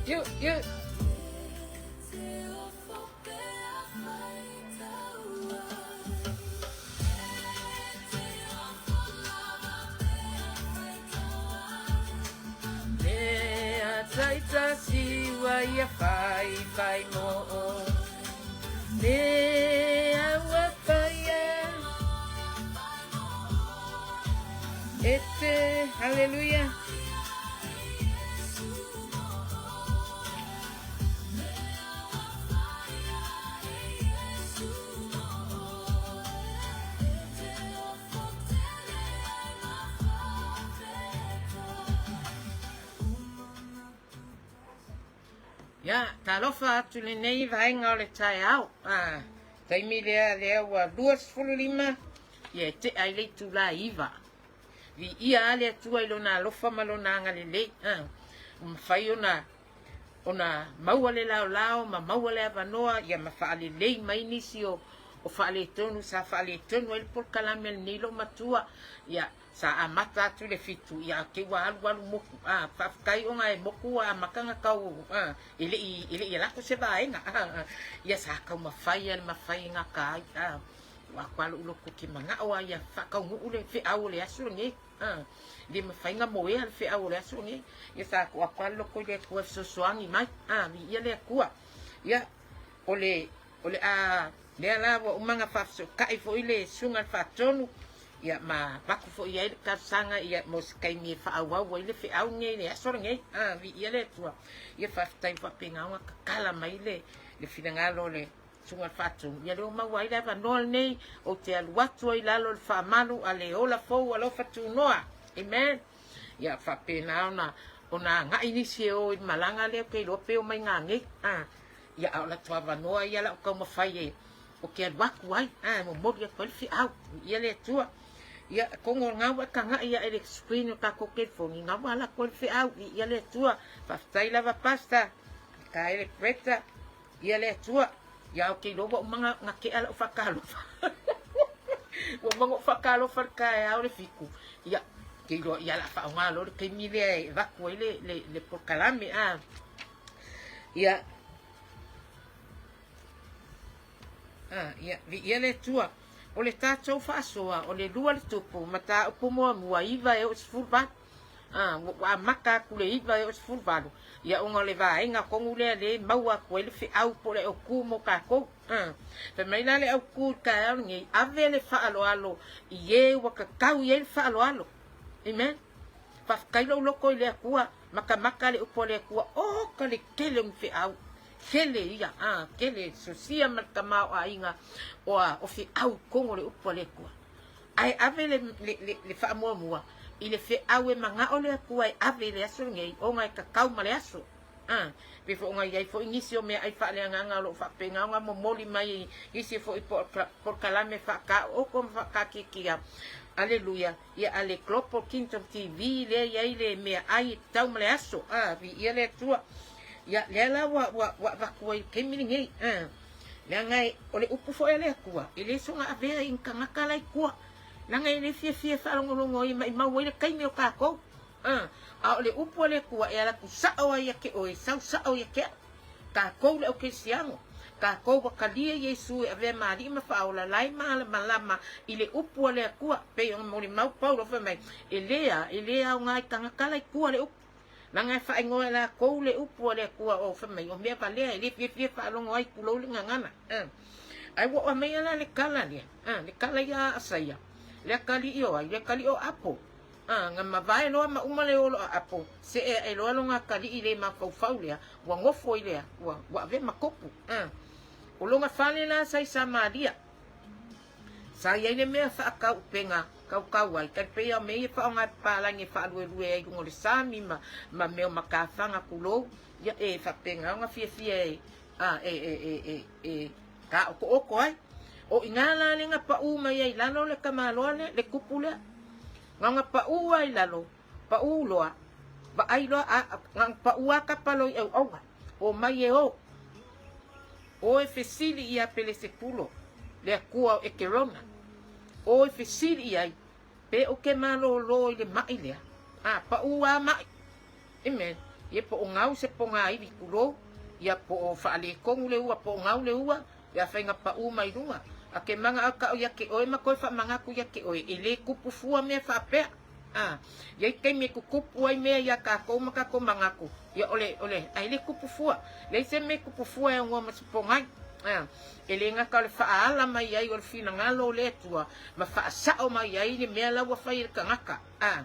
You, you. Mea taitasi ua ia fai fai mo o. Mea ua whaia. E te, hallelujah. Ia, talofa atu lenei vaega o le taeao. Ah, taimi lea lea ua 25, ia e tea ai le itula e 9. Viia a le Atua i lona alofa ma lona agalelei. Ah, ua mafai ona ona maua le laolao ma maua le avanoa ia ma faalelei mai nisi o o faaletonu sa faaletonu ai le polokalame a lenei loomatua ia sa amata atu i le fitu ia te ua alualu moku a faafetai ona e moku ua amata ona tau a e lei e lei ala atu se vaega a ia sa taumafai a le mafai e gata ai a ua atu a lou loto ou te manao a ia faataunuu le feau o le aso lenei A, le mafai na moea le feau o le aso lenei. Ia sa tuu atu lava le loto i le Atua e fesoasoani mai. A, viia le Atua. Ia, o le, o le a, lea la ua uma ona faafesootai foi le Susuga i le Faatonu, ia ma avatu foi i ai le talosaga ia mo se taimi e faaauau ai le feau lenei i le aso lenei. A, viia le Atua. Ia faafetai ua faapena ona tatala mai le, le finagalo o le Susuga i le Faatonu, ia lea ua maua ai le avanoa lenei, ou te alu atu ai i lalo o le faamalu a le ola fou alofa tunoa. Amen. Ia faapena ona ona agai nisi e o i le malaga lea ou te iloa pe omai nanei. Ah, ia a o latou avanoa ia la ou taumafai e ou te alu atu ai, ah, e momoli atu ai le feau. Viia le Atua. Ia, atonu o lena ua e taga'i ae le screen o tatou telefoni, na ua ala atu ai le feau. Viia le Atua. Faafetai lava Pastor. Mikaele Greta. Ia le Atua, ia ou te iloa ua uma na tea lau faatalofa. Ua uma ona ou faatalofa i le taeao le fitu, ia, ou te iloa ia o le a faaaoga loa le taimi lea e avatu ai le, le, le polokalame, a. Ia, a, ia, viia le Atua. O le tatou faasoa, o le lua le tupu, mataupu muamua, 9 e oo i le 18. A, ua amata atu le 9 e oo i le 18, ia ona o le vaega tonu lea lea e maua atu ai le feau po o le autu mo tatou. A, fai mai la le autu i le taeao lenei, ave le faaaloalo i e ua tatau i ai le faaaloalo. Amen. Faafetai lou loto i le Atua, matamata le upu a le Atua, oka le tele o ni feau, tele ia, a, tele, sosia ma le tamaoaiga o, o feau i totonu o le upu a le Atua. Ae ave le, le, le, le faamuamua i le feau e manao le Atua e ave i le aso lenei, ona e tatau ma le aso. A, pei foi ona i ai foi nisi o meaai faaleagaga o lo o faapena ona momoli mai i nisi foi polokalame faataoto ma faataatiatia. Aleluia! Ia a le Global Kingdom TV lea e i ai le meaai e tatau ma le aso. A, viia le Atua. Ia, lea la ua, ua, ua avatu ai i le taimi lenei. A, leaga e, o le upu foi a le Atua, e le soona avea i ni tagata la i tua. Leaga e le fiafia e faalogologo ai e maimau ai le taimi o tatou. A, a o le upu a le Atua e alu atu sao ai ia te oe, sau sao ia te au. Tatou le aukerisiano, tatou ua talia Iesu e avea ma Alii ma Faaola la e malamalama i le upu a le Atua, pei ona molimau Paulo fai mai, e le a, e le aoga i tagata la i tua le upu. Leaga e faaigoa e latou le upu a le Atua o fai mai, o mea valea e le fiafia faalogo ai tulou le gagana. Ae ua ou aumaia la le tala lea, le tala ia a Asaia, le atalii o ai, le atalii o Apo. A, na mavae loa ma uma le olo a Apo, see aʻe loa lona atalii le mafaufau lea, ua nofo i lea, ua, ua avea ma kopu. A, o lona fale la sa i Samaria. Sa i ai le mea faatauupega kaukau ai, tai pei a o mea ia e faaaoga e papalagi e faaluelue ai i luga o le sami ma, ma mea o matafaga tulou, ia e faapena ona fiafia e, a, e, e, e, e, e taotooto ai. O i ina la lea na paʻu mai ai i lalo le tamaloa lea, le tupu lea. Na ona paʻu lava i lalo, paʻu loa, vaai loa, a, na ona paʻu lava tapa loa i ʻauʻauga, omai e o. O e fesili iā Pelesepulo, le akua o ʻEkerona. O e fesili i ai, pe ou ke malōlō i le maʻi lea? A, paʻu lava maʻi. Amen. Ia po o gau se pogā iwi kulou, ia po o faaletonu le ua, po o gau le ua, ia faiga paʻu mai luga. A ke manaʻo kaʻu ia ke ʻoe ma koe faamagatu ia ke ʻoe, e le kupu fua mea faapea. A, i ai taimi e kukupu ai mea iā kākou ma kākou manatu, ia ʻole, ʻole, a e le kupu fua. Leai se mea e kupu fua e aunoa ma se pōgai. A, e le gata o le faaala mai ai o le finagalo o le Atua ma faasaʻo mai ai le mea la ua fai e le tagata. A,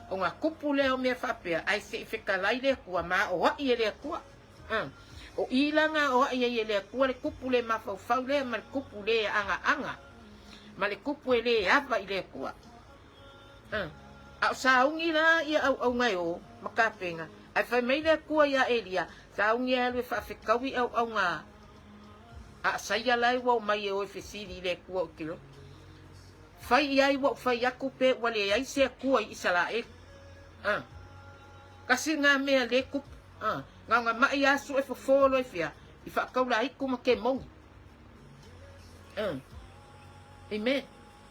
ona kupu lea o mea faapea, ae se i fetalai le Atua ma aoaʻi e le Atua. A, o i la na aoaʻi ai e le Atua le kupu le mafaufau lea ma le kupu le agaaga, ma le kupu e le ava i le Atua. A, a o sauni la ia auauna e o ma kapena, ae fai mai le Atua iā Elia, sauni e alu e faafetaui auauna a Asaia la e ua omai e o e fesili i le Atua o i Kilona. Fai i ai ua ou fai aku pe ua leai se Atua i Isaraelu. A, kasi ngā mea le kupu. A, na ona maʻi asu e fofo loa i fea, i faakaulaiku ma kemoni. A, amen.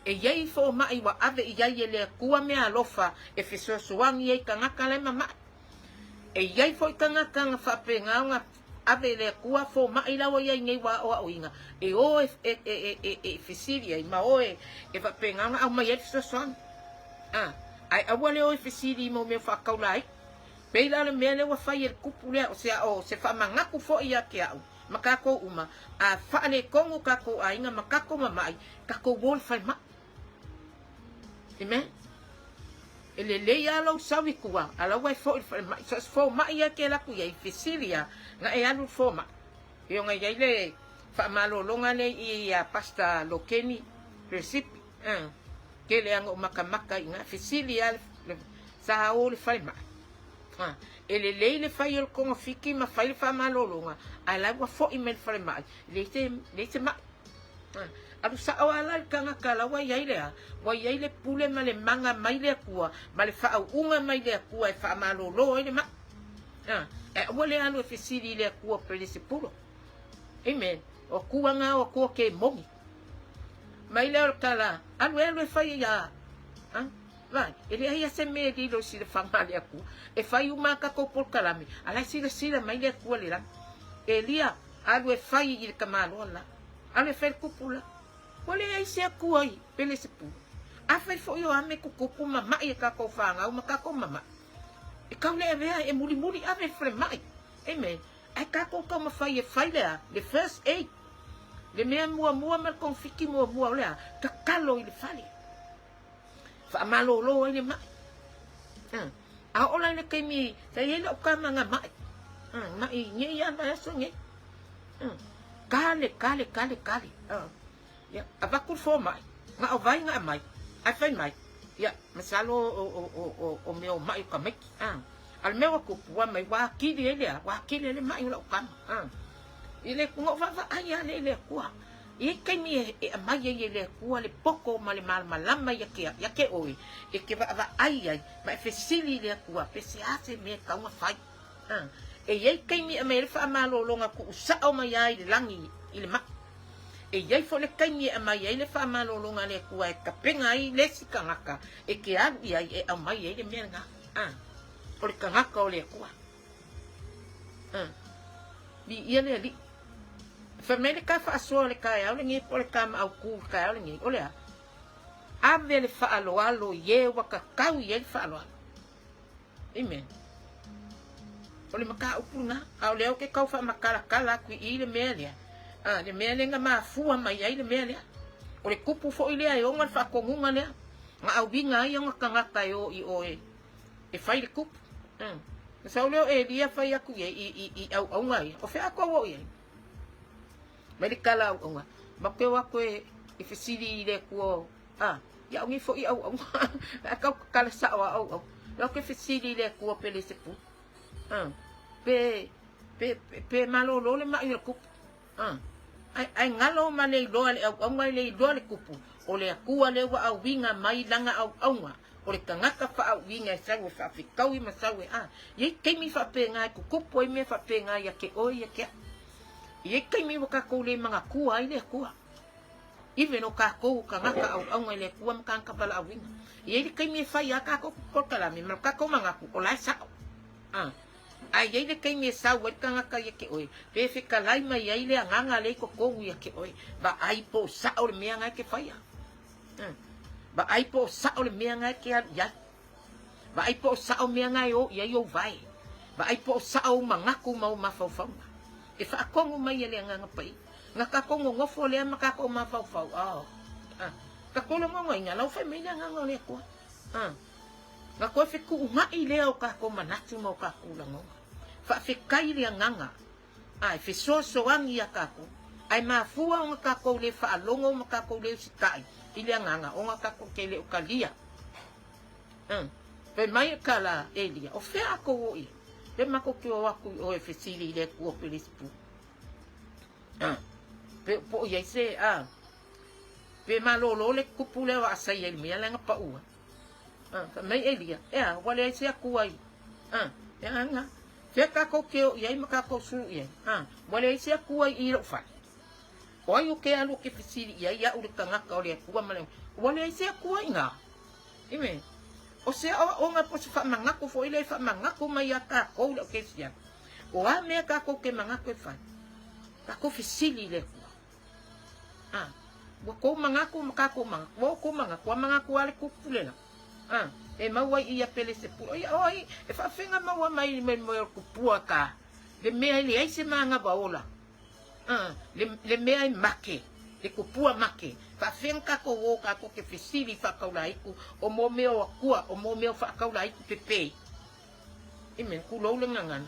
E iai foʻomaʻi ua ave i ai e le Atua mea alofa e fesoasoani ai tagata la e mamaʻi. E iai foʻi tagata na faapena ona ave e le Atua fomaʻi la ua iai nei ua aʻoaʻoina e o e, e, e, e, e fesili ai ma o e, e faapena ona aumai ai le fesoasoani. A, ae aua le o e fesili i mau mea faakaula ai. Pei la o le mea lea ua fai e le kupu lea, o se aʻo, se faamanatu foʻi ia te aʻu ma kākou uma, a faaletonu kākou ʻaiga ma kākou mamaʻi, kākou o le falemai. Amen. E lelei lava lou sau i tua, a la ua e foʻi i le falemai. So o se fomai ia ke alu atu i ai, fesili lava, na e alu i le fomai. E ona i ai le faamalologa lea i iā Pastor Lokeni Recipe. Uh, tele lava na ou makamaka i ina, fesili lava le, sa o i le falemai. Uh, e lelei le fai o le togafiti ma fai le faamalologa, ae la ua foʻi mai le falemai, leai se, leai se maʻi. Alu sao lava la le tagata la ua i ai le a? Ua i ai le pule ma le maga mai le Atua, ma le faauuga mai le Atua e faamalolo ai le maʻi. Ae aua le alu e fesili i le Atua o Pelesepulo. Amen. O Atua na o Atua kemoni. Mai lea o le tala, alu e alu e fai ia. A? Vai, e leai lava se mea e lilo i silafaga a le Atua. E fai uma a tatou polokalame, a la e silasila mai le Atua i le lagi. Elia, alu e fai i le tamaloa la. Alu e fai le kupu la. Ua leai se Atua i Pelesepulo. Afai foi o a mea tutupu ma maʻi e tatou fanau ma tatou mamaʻi, e kau le avea e mulimuli ave i le falemai. Amen. Ae tatou taumafai e fai le a? Le first aid. Le mea muamua ma le togafiti muamua o le a? Tatalo i le fale. Faamalolo ai le maʻi. A oo la i le taimi, sa i ai lau tama na maʻi, maʻi nei lava vaiaso nei. Kale, kale, kale, kale. Ia, avatu le fomai, na o vai na aumai, ae fai mai, ia, masalo o mea o maʻi o tamaiti. A o le mea ua tupu, ua mai, ua atili ai le a, ua atili ai le maʻi o lau tama. I le, na ou vaavaai lava lea i le Atua. E i ai taimi e aumai ai e le Atua le poto ma le malamalama ia te, ia te oe, e te vaavaai ai ma e fesili i le Atua pe se a se mea e tatau ona fai. A. E i ai taimi e aumai ai le faamalologa tuusao mai lava i le lagi i le mai. E i ai foi le taimi e aumai ai le faamalologa a le Atua e tapena ai le isi tagata e te alu i ai e aumai ai le mea lena. A. O le tagata o le Atua. A. Viia le Alii. Fai mai le ta faasoa o le taeao lenei po o le ta maautu i le taeao lenei, o le a? Ave le faaaloalo i e ua tatau i ai le faaaloalo. Amen. O le mataupu lena, a o lea ou te tau faamatalatala atu i i le mea lea, a, le mea lea na mafua mai ai le mea lea. O le tupu foi lea e ona le faatonuga lea, na auiga ai ona tagata e o i o e, e fai le tupu. Mm. Na sau lea o Elia fai atu i ai i, i, i auaunga ia. O fea a tou o i ai? Mai le tala auaunga. Ma te o atu e, e fesili i le Atua, a, ia au nei foi auaunga. A tau tatala sao a auaunga. O atu e fesili i le Atua Pelesepu. A, pe, pe, pe, pe malolo le mai o le tupu. A, ae, ae galo ma le iloa le auaunga e le iloa le tupu. O le Atua lea ua auiga mai lana auaunga. O le tagata faauiga e sau e faafetaui ma sau e a. I ai taimi faapena e tutupu ai mea faapena ia te oe ia te au. I ai taimi ua tatou le manatua ai le Atua. Even o tatou o tagata auauna i le Atua ma tagata valaauina. I ai le taimi e fai a tatou polokalame ma lo tatou manatu o la e sao. A. Ae i ai le taimi e sau ai le tagata ia te oe, pe fetalai mai ai le agaga lea i totonu ia te oe, vaai po o sao le mea na e te faia. Vaai po o sao le mea na e te alu i ai. Vaai po o sao mea na e o i ai ou vae. Vaai po o sao ou manatu ma ou mafaufauga. E faatonu mai e le Agaga Paia. Na tatou nonofo lea ma tatou mafaufau, oh, ah, tatou logonoina, la ua fai mai le Agaga o le Atua. Ah, na toe fetuunai lea o tatou manatu ma o tatou lagona. Faafetai le Agaga a e fesoasoani iā tatou, ae mafua ona tatou le faalogo ma tatou le usitai i le agaga ona tatou te le o talia. Hm. Fai mai e kala Elia, o fea a kou o i ai? Pe matou te o aku i oe e fesili i le Atua Pelesipu. Ah. Pe po o i ai se, ah. Pe malōlō le kupu lea o Asaia i le mea lea na pau ai. Ah, fai mai Elia, e a, ua leai se Atua i, ah, e aga. Fea takou te o i ai ma takou sulu i ai? A, ua leai se Atua i i lou fale. O ai o ke alu o ke fesili i ai iaʻu le tagata o le Atua ma le Ua leai se Atua i ina? Amen. O se aoaoga po o se faamanatu foi lea e faamanatu mai iā takou le aukerisiano. O a mea takou te manatu e fai? Takou fesili i le Atua. A, ua kou manatu ma kakou manatu, ua oukou manatu, ua manatu a le kupu le la. A, e mau ai ia Pelesepula, ia oi, e faafega maua mai le mea o le kupua ka, le mea e leai se manava ola. A, le, le mea e make, le kupua make. Faafega kakou o kakou ke fesili faakaulaiku o mo mea o akua, o mo mea o faakaulaiku pepe. Amen, kulou le gagana.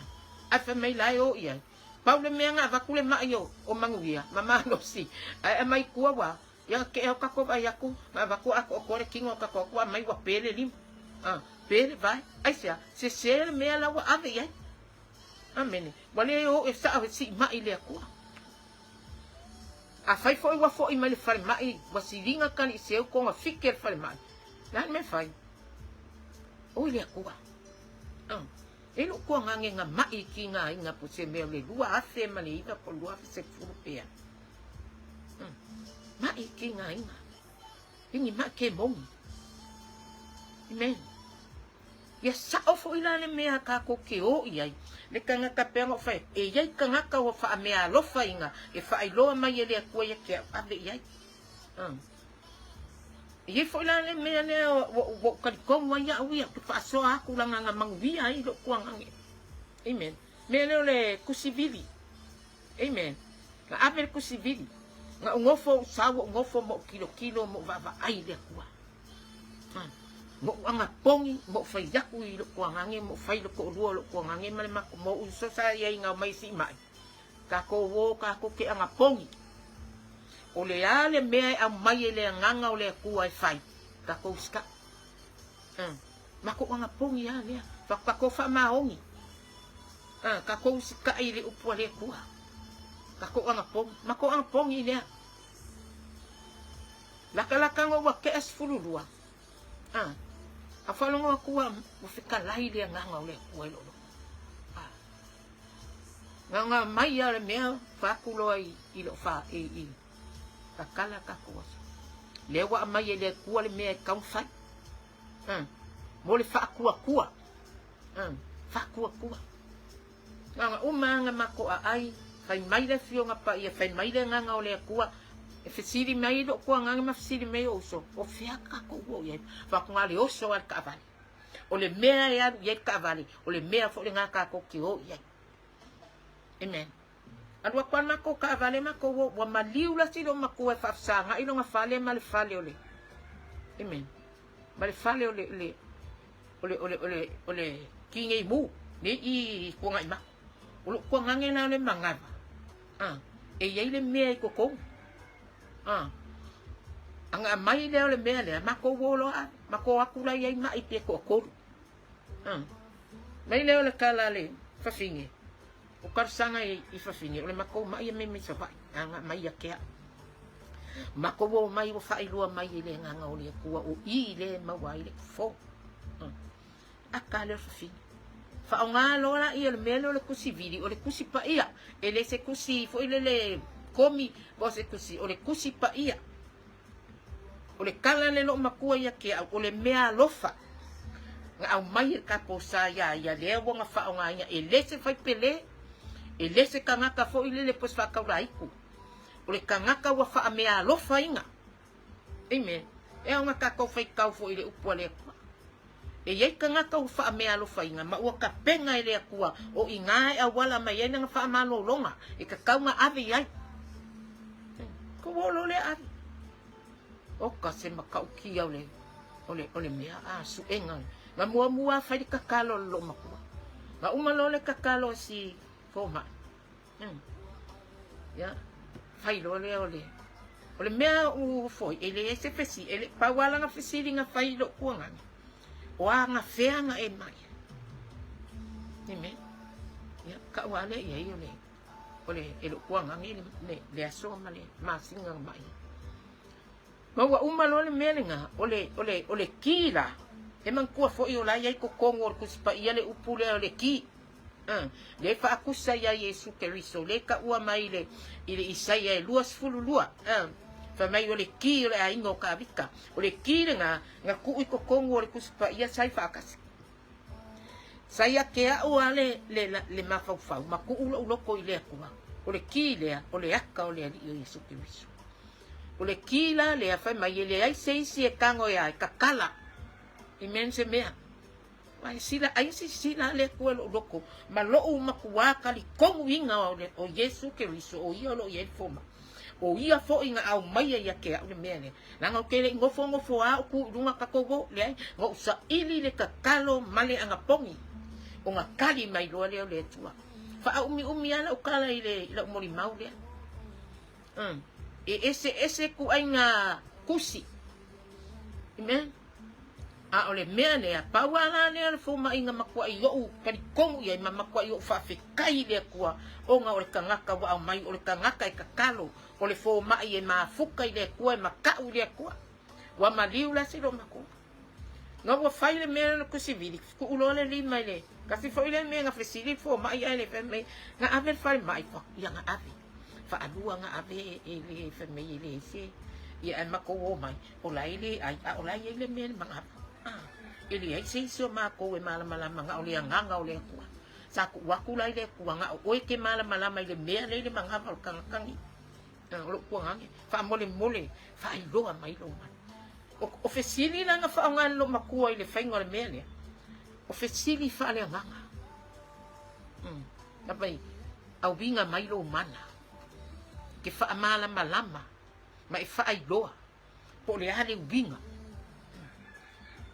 Ae fai mai la e o i ai. Pau le mea na avatu le maʻi o, o Manuia ma malosi, ae aumai i tua ua, ia keʻe o kakou vaai atu, na avatu atoatoa le tino o kakou atu aumai ua pe le lima, a, pe le vae, aisea? Sese le mea la ua ave i ai. Amene. Ua le o e saʻo e siʻimaʻi i le Akua. Afai foi ua foʻi mai le falemaʻi, ua siliga kaliʻiseu togafiti a le falemaʻi, le a le mea e fai? O i le Akua. A. E lou toagaga e gamaʻi i kigaina po se mea o le 2009 po o le 2010 pea. Hmm. Maʻi i kigaina. Ini maʻi ke moni. Amen. Ia sao foi la le mea a kākou ke o i ai. Le tagata pea ona o fai, e iai tagata ua faamea alofa ina e faailoa mai e le Atua ia te au, ave i ai. Hmm. E i ai foi la le mea lea ua ou talitonu ai au ia, ou te faasoa atu leaga na manuia ai lou tuagage. Amen. Mea lea o le tusi vili. Amen. Na ave le tusi vili. Na ou nofo ou sau, ou nofo ma ou tilotilo ma ou vaavaai i le Atua. Ha. Ma ou agapogi, ma ou fai atu i lou tuagage, ma ou fai i le toalua o lou tuagage ma le matou, ma ou uso sa i ai na omai e siimai. Tatou o tatou te agapogi. O le a le mea e aumai e le Agaga o le Atua e fai, tatou usitai. Ā, matou agapogi lava lea, tatou faamaoni. Ā, tatou usitai i le upu a le Atua. Tatou agapogi, matou agapogi lea. Lakalakaga ua tea 12. A, a faalogo atu ua fetalai le agaga o le Atua i lou loto. A, na ona aumai lava o le mea fai atu loa i lou fa, i, tatala tatou aso. Lea ua aumai e le Atua le mea e tatau ona fai. A, mo le faatuatua. A, faatuatua. Na ona uma lava na matou aai, fai mai le Afioga Paia, fai mai le Agaga o le Atua, e fesili mai lou tuagaga ma fesili mai ou uso, o fea tatou ua o i ai? Fai atu na o le oso lava i le taavale. O le mea e alu i ai le taavale, o le mea foi lena tatou te o i ai. Amen. Alu atu lava le matou taavale matou o, ua maliu la si loomatua e faafesagai lona fale ma le fale o le, amen, ma le fale o le, le, o le, o le, o le, o le kinei mu, nei i Tuanaimato. O lou tuagage la o le manava, a, e i ai le mea i totonu. A, ana aumai lea o le mea lea, matou o loa ave, matou o atu la i ai mai pe toatolu. A, mai lea o le tala a le fafine, o talosaga i fafine, o le matou mai e mei mai Savaii, ana aumai ia te au. Matou o mai ua faailoa mai e le Agaga o le Atua o i lea e maua ai le fofo. Aka lea o le fafine. Faaaoga loa laia o le mea lea o le tusi vili, o le tusi paia. E le se tusi foi lele komi po o se tusi, o le tusi paia. O le tala lea loo matua ia te au, o le mea alofa na aumai e le tatou sa ia ia lea ua na faaaogaina. E le se faipele, e le se tagata foi lele po o se faataulaitu. O le tagata ua faameaalofaina. Amen. E ao ona tatou faitau foi i le upu a le Atua. E i ai tagata ua faameaalofaina ma ua tapena e le Atua o i ina e auala mai ai lana faamalologa e tatau ona ave i ai. Kou oo loa lea ave. Oka se matautia o le, o le, o le mea a suega. Na muamua fai le tatalo a le loomatua. Na uma loa le tatalo a si fomai. Ia, fai loa lea o le, o le mea ua foi, e leai se fesili, e le, pau lava lana fesili na fai i lou tuagaga, o anafea na e mai ai? Amen. Ia, kau lava lea i ai o le, o le, e lou tuagaga le, le, le aso ma le masina na mai ai. Ma ua uma loa le mea lena, o le, o le, o le ki la, e manatua foi o la e i ai totonu o le Tusi Paia le upu lea o le ki. A, lea e faakusa iā Iesu Keriso, lea e taua mai i le, i le Isaia e 22, a, fai mai o le ki o le aiga o Kavita. O le ki lena, na tuu i totonu o le Tusi Paia sa i faatasi. Sa ia te au lava le, le, le mafaufau ma tuu lou loto i le Atua. O le ki lea, o le aka o le Alii o Iesu Keriso. O le ki la lea, fai mai e leai se isi e tago e a, e tatala i mea se mea. Aua e sila, ai se sila a le Atua i lou loto, ma lou matuā talitonuina o, le, o Iesu Keriso, o ia o lo o i ai le fomai. O ia foi na aumaia ia te au le mea lea. Leaga ou te le i nofonofo lava o tu i luga tatou o, leai, na ou saili le tatalo ma le anapogi, ona tali mai loa lea o le Atua. Faaumiumi lava lau tala i, le, i lau molimau lea. E eseese ituaiga tusi. Amen. A o le mea lea, pau lava la lea o le fomai na matuai ou talitonu i ai ma matuai ou faafetai i le Atua ona o le tagata ua aumai, o le tagata e tatalo, o le fomai e mafuta i le Atua, e matau i le Atua. Ua maliu la si loomatua. Na ua fai le mea lea o le tusivili, tuu loa le lima i le, tasi foi lea mea na fesili le fomai ae le fai mai, na ave le falemai, ia na ave. Faalua na ave e le fai mai e leai se, ia ae matou o mai, o la e le ai, a o la e i ai le mea i le manava. E leai se isi o matou e malamalama na o le agaga o le Atua. Sa tuu atu la i le Atua, na o oe e te malamalama i le mea lea i le manava o le tagata nei. O lou tuagaga, faamolemole, faailoa mai lou mana. O fesili la na faaaoga e le loomatua i le faiga o le mea lea, o fesili faaleagaga. Na fai, auiga mai lou mana, ke faamalamalama ma e faailoa po o le a le uiga.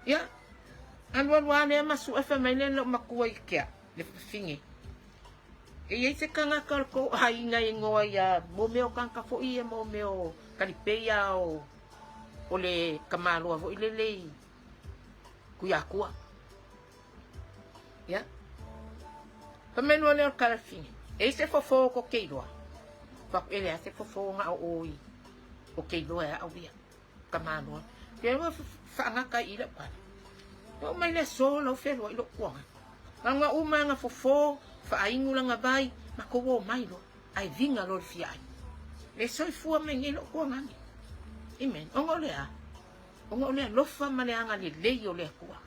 Ia, alualu lava lea ma sue fai mai le loomatua i ke au, le fafine. E i ai se tagata o le tou aiga e igoa ia, mo mea o tagata foi ia, mo mea o kalipeia o, o le tamaloa foi lele i Tuiatua. Ia. Fai mai loa lea o le kalafine, e i ai se fofo o te iloa? Fai atu, e leai se fofo na o oi o te iloa e au ia. tamaloa. Ke ua faagata i lau tala. Oo mai le aso lau fealuai lou tuaga. Gaga uma ga fofo, faainu lana vai, matou omai loa, ae viga loa le fia ai. Le soifua mai nei lou tuagage. Amen. Ona o le a? Ona o le alofa ma le agalelei o le Atua.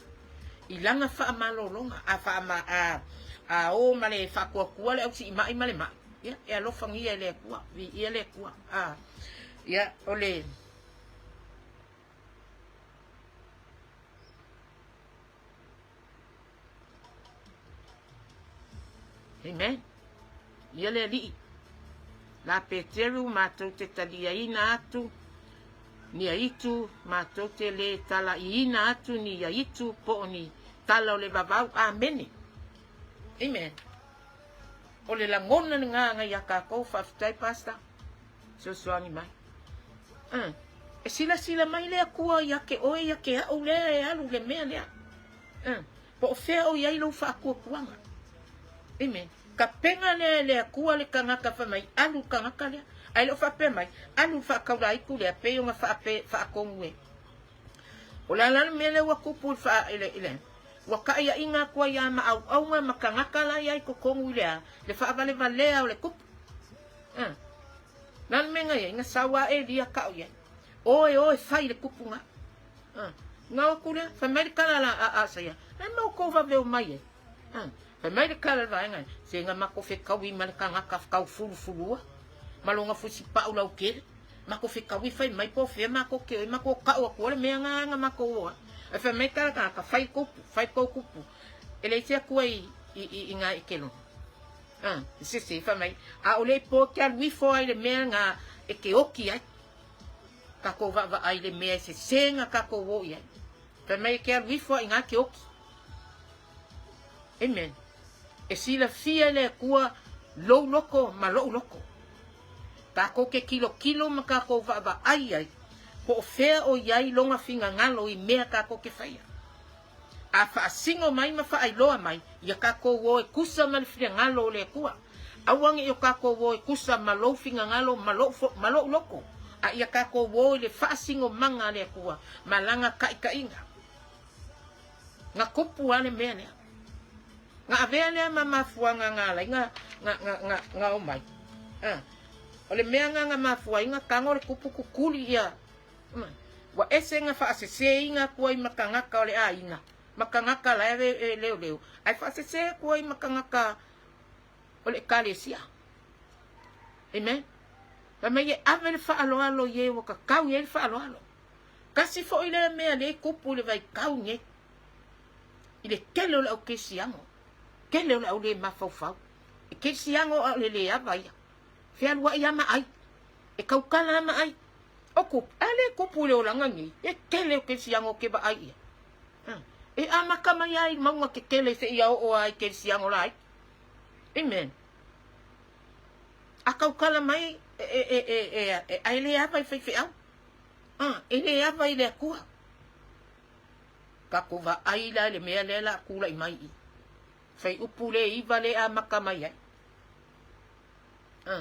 I lana faamalologa, a faama, a, a o ma le faatuatua le ausiimai ma le mai, ia, e alofagia e le Atua, viia le Atua. A, ia, o le... Amen. Ia le Alii. La Peteru matou te taliaina atu ni aitu, matou te le talaiina atu ni aitu po o ni tala o le vavau. Amene. Amen. O le lagona lena na ia tatou. Faafetai Pastor. Fesoasoani mai. Uh. E silasila mai le Atua ia te oe ia te au lea e alu le mea lea. Uh. Po o fea o i ai lou faatuatuaga. Amen. Tapena lea e le Atua le tagata fai mai, alu le tagata lea. Ae le o faapea mai, alu le faataulaitu lea, pei ona faape, faatonu e. O le a la le mea lea ua tupu i le faa, i le, i le, ua taʻiaʻiga atu ai lava ma auauna ma tagata la i ai i totonu i le a, le faavalevalea o le tupu. A. Le a le mea na i ai? Na sau lava Elia taʻo i ai. Oe, oe, fai le tupu na. A. Na o atu lea, fai mai le tala la a Asaia, E mau kou vave o mai ai. A. Fai mai le tala a le vaega, se na matou fetaui ma le tagata taufulufulua, ma lona fusipau lautele, matou fetaui fai mai po o fea matou te o ai, matou tau atua le mea na na matou o ai. Ae fai mai le tala tagata, fai le kou, fai le kou kupu, e leai se Atua i, i, i, i na i Kelona. A, se se, fai mai, a o le i po te alu ifo ai le mea na e te oki ai. Tatou vaavaai i le mea e sese na tatou o i ai. Fai mai e te alu ifo a i na te oki. Amen. E silafia e le Atua lou loko ma loʻu loko. Tatou te tilotilo ma tatou vaavaai ai po o fea o i ai lona finagalo i mea tatou te faia. A faasino mai ma faailoa mai, ia tatou o e tusa ma le finagalo o le Atua. Aua ne i o tatou o e tusa ma lou finagalo ma lou, ma lou loko, a ia tatou o i le faasinomaga a le Atua ma lana taitaiga. Na tupu lava le mea lea. Na avea lea ma mafuaaga na ala ai na, na, na, na, na omai. A, o le mea na na mafua ai na tago le tupu tutuli ia. Ua ese na faaseseina atu ai ma tagata o le aiga, ma tagata la e, e leoleo, ae faasese atu ai ma tagata o le ekalesia. Amen. Fai mai e ave le faaaloalo i e ua tatau i ai le faaaloalo. Tasi foi lea mea lea e tupu i le vaitau nei, i le tele o le au kerisiano, tele o le au le mafaufau. E kerisiano a o le le ava ia. Fealuai lava ma ai. E tautala lava ma ai. O kupu, a lea e tupu i le olaga nei, e tele o kerisiano ou te vaai i ai. E amata mai lava i mauga tetele seia oo lava i kerisiano laiti. Amen. A tautala mai, e, e, e, e, e, ae le ava i faifeau. A, e le ava i le Atua. Tatou vaai la i le mea lea la a tulai mai i. Fuaiupu le 9 lea e amata mai ai. A.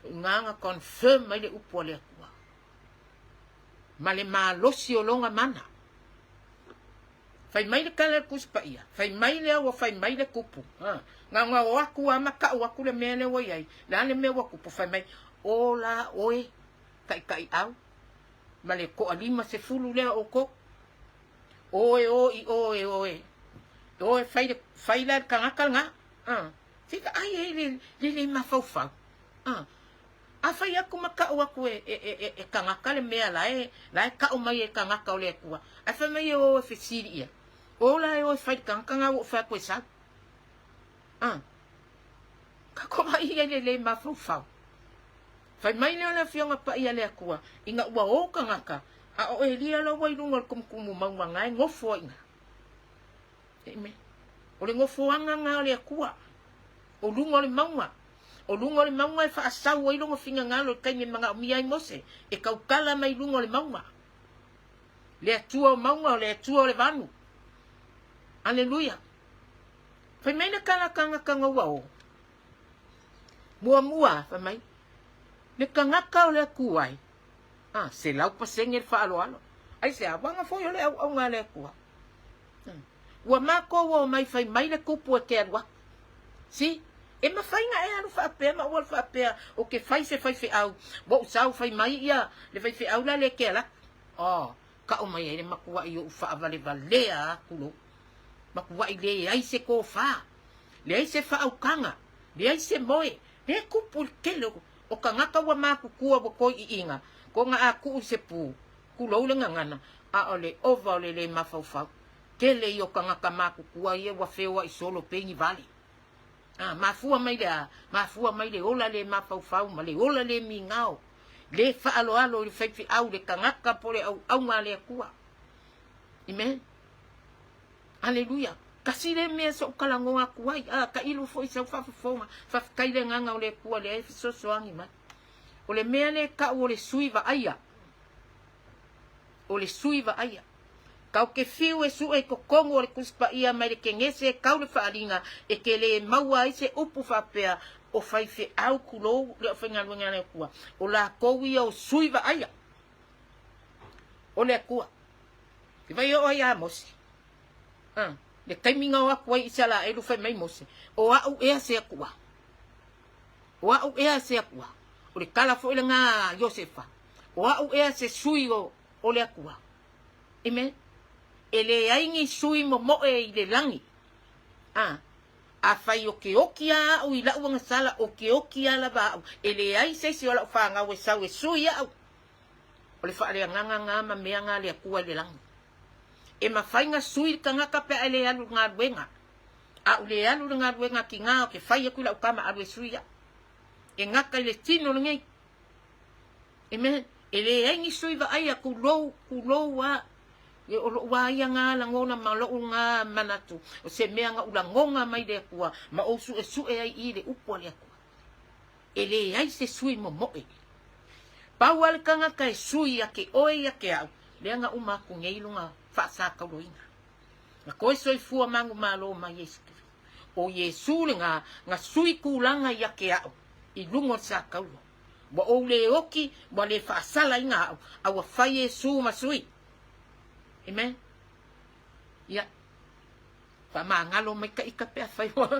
O i ina na confirm ai le upu a le Atua. Ma le malosi o lona mana. Fai mai le tala a le Tusi Paia, fai mai lea ua fai mai le tupu. Ha. Na ona o atu lava ma tau atu le mea lea ua i ai. Le a le mea ua tupu, fai mai, o la oe, taitaiau, ma le toalima sefulu lea o outou. O e o i o e o e. O e fai, le, fai la le tagata lena. Ha. Se i vaai ai le, le, le mafaufau. Ha. A fai atu ma tau atu e, e, e, e tagata le mea la e, la e tau mai e tagata o le Atua, ae fai mai e o e fesili ia, o la e o e fai le tagata na ua ou fai atu e sau. A, kako mai ia i le le mafaufau. Fai mai lea o le Afioga Paia a le Atua, ina ua o tagata, a o Elia la ua i luga o le tumutumu mauga na e nofo ai i ina. Amen. O le nofoaga na o le Atua, o luga o le mauga. O luga o le mauga e faasau ai lona finagalo i le taimi e manaomia ai Mose, e tautala mai luga o le mauga. Le Atua o mauga, o le Atua o le vanu. Aleluia. Fai mai le tala tagata na ua o. Muamua, fai mai, le tagata o le Atua e. A, 100% le faaaloalo. Aisea? Uaga foi o le auauna a le Atua. Ua matou omai fai mai le tupu e te alu atu. Si, e mafai na e alu faapea ma ou alu faapea ou te fai se faifeau, ua ou sau fai mai ia le faifeau la lea e te alu atu. Oh, kau mai ai le matuai ou faavalevalea atu lou. Matuai leai se tofa, leai se faautaga, leai se moe, lea e tupu i le tele o tagata ua matutua ua toiiina, kona a tuu i se pu, tulou le gagana, a o le ova o le le mafaufau. Tele ia o tagata matutua ia ua feoai solo pei ni vale. A, mafua mai le a? Mafua mai le ola le mafaufau ma le ola le migao, le faaaloalo i le faifeau, le tagata po o le auauna a le Atua. Amen. Aleluia. Kasi lea mea sa ou talanoa atu ai, a, tailo foi i sau faafofoga, faafetai le Agaga o le Atua lea e fesoasoani mai. O le mea lea e tau o le sui vaaia, o le sui vaaia. Kau ke fiu e sue i totonu o le Tusi Paia mai le Kenese e kau le faaaliga e ke le maua ai se upu faapea o faifeau tulou le aufaigaluega a le Atua. O lakou ia o sui vaaia o le Atua. I vai oo ai ia Mose. Ah, le taimi na o atu ai Isaraelu fai mai Mose, o a'u ea se Atua. O a'u ea se Atua. O le tala foi lena a Iosefa. O a'u ea se sui o, o le Atua. Amen. E leai ni sui momoe i le lagi. A, afai o ke oki a a'u i la'u agasala, o ke oki a lava a'u. E leai se isi o la'u fanau e sau e sui a'u. O le faaleagaga na ma mea na a le Atua i le lagi. E mafai na sui le tagata pe a e le alu i le galuega. A ou le alu i le galuega tiga ou te fai atu i lau tama alu e sui au. E gata i le tino lenei. Amen. E leai ni sui vaaia tulou, tulou a. E o lou a ia nga lagona ma lou nga manatu. O se mea na ou lagona mai le Atua ma ou suesue ai i le upu a le Atua. E leai se sui momoe. Pau a le tagata e sui ia te oe ia te au, lea na uma atu nei lona faasakauloina. Na toe soifua manumalo mai Iesu Keriso. O Iesu lena na sui tulaga ia te au i luga o le sakaulo. Ua ou le oki, ua le faasalaina au, a ua fai Iesu ma sui. Amen. Ia. Faamagalo maikaʻi ka pe afai ua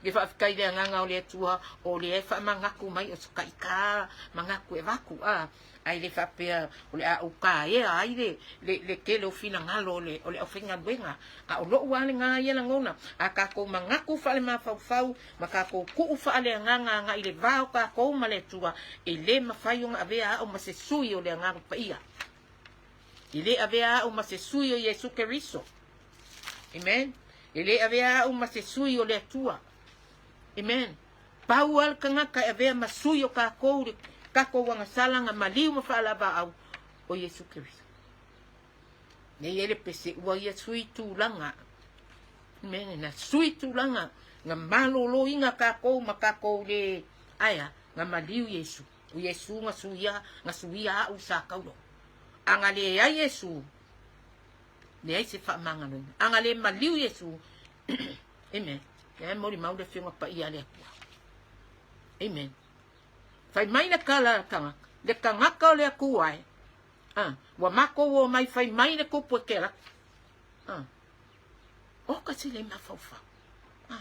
ke faafetai i le agaga o le Atua o lea e faamanatu mai o se taʻita manatu e avatu a ae le faapea o le a ou taea ai le le le tele o finagalo o le o le aufaigaluega a o loʻu lava lena ia lagona a tatou manatu faalemafaufau ma tatou tuu faaleagaga agai i le va o tatou ma le Atua e le mafai ona avea a'u ma se sui o le Agaga Paia. E le avea a'u ma se sui o Iesu Keriso. Amen. E le avea a'u ma se sui o le Atua. Amen. Pau a le tagata e avea ma sui o kākou le tatou agasala na maliu ma faalavaau o Iesu Keriso. Nei e le pese ua ia sui tulaga. Amen. Na sui tulaga na maloloina kākou ma kākou le aea na maliu Iesu. O Iesu na suia, na suia a'u sa kaulo. A na leai Iesu, leai se faamagaloina. A na le maliu Iesu, amen. Lea e molimau le Afioga Paia a le Atua. Amen. Fai mai le tala a le tagata, le tagata o le Atua e, a, ua matou omai fai mai le kupu e ke alaki. A, o ka se le mafaufau. A,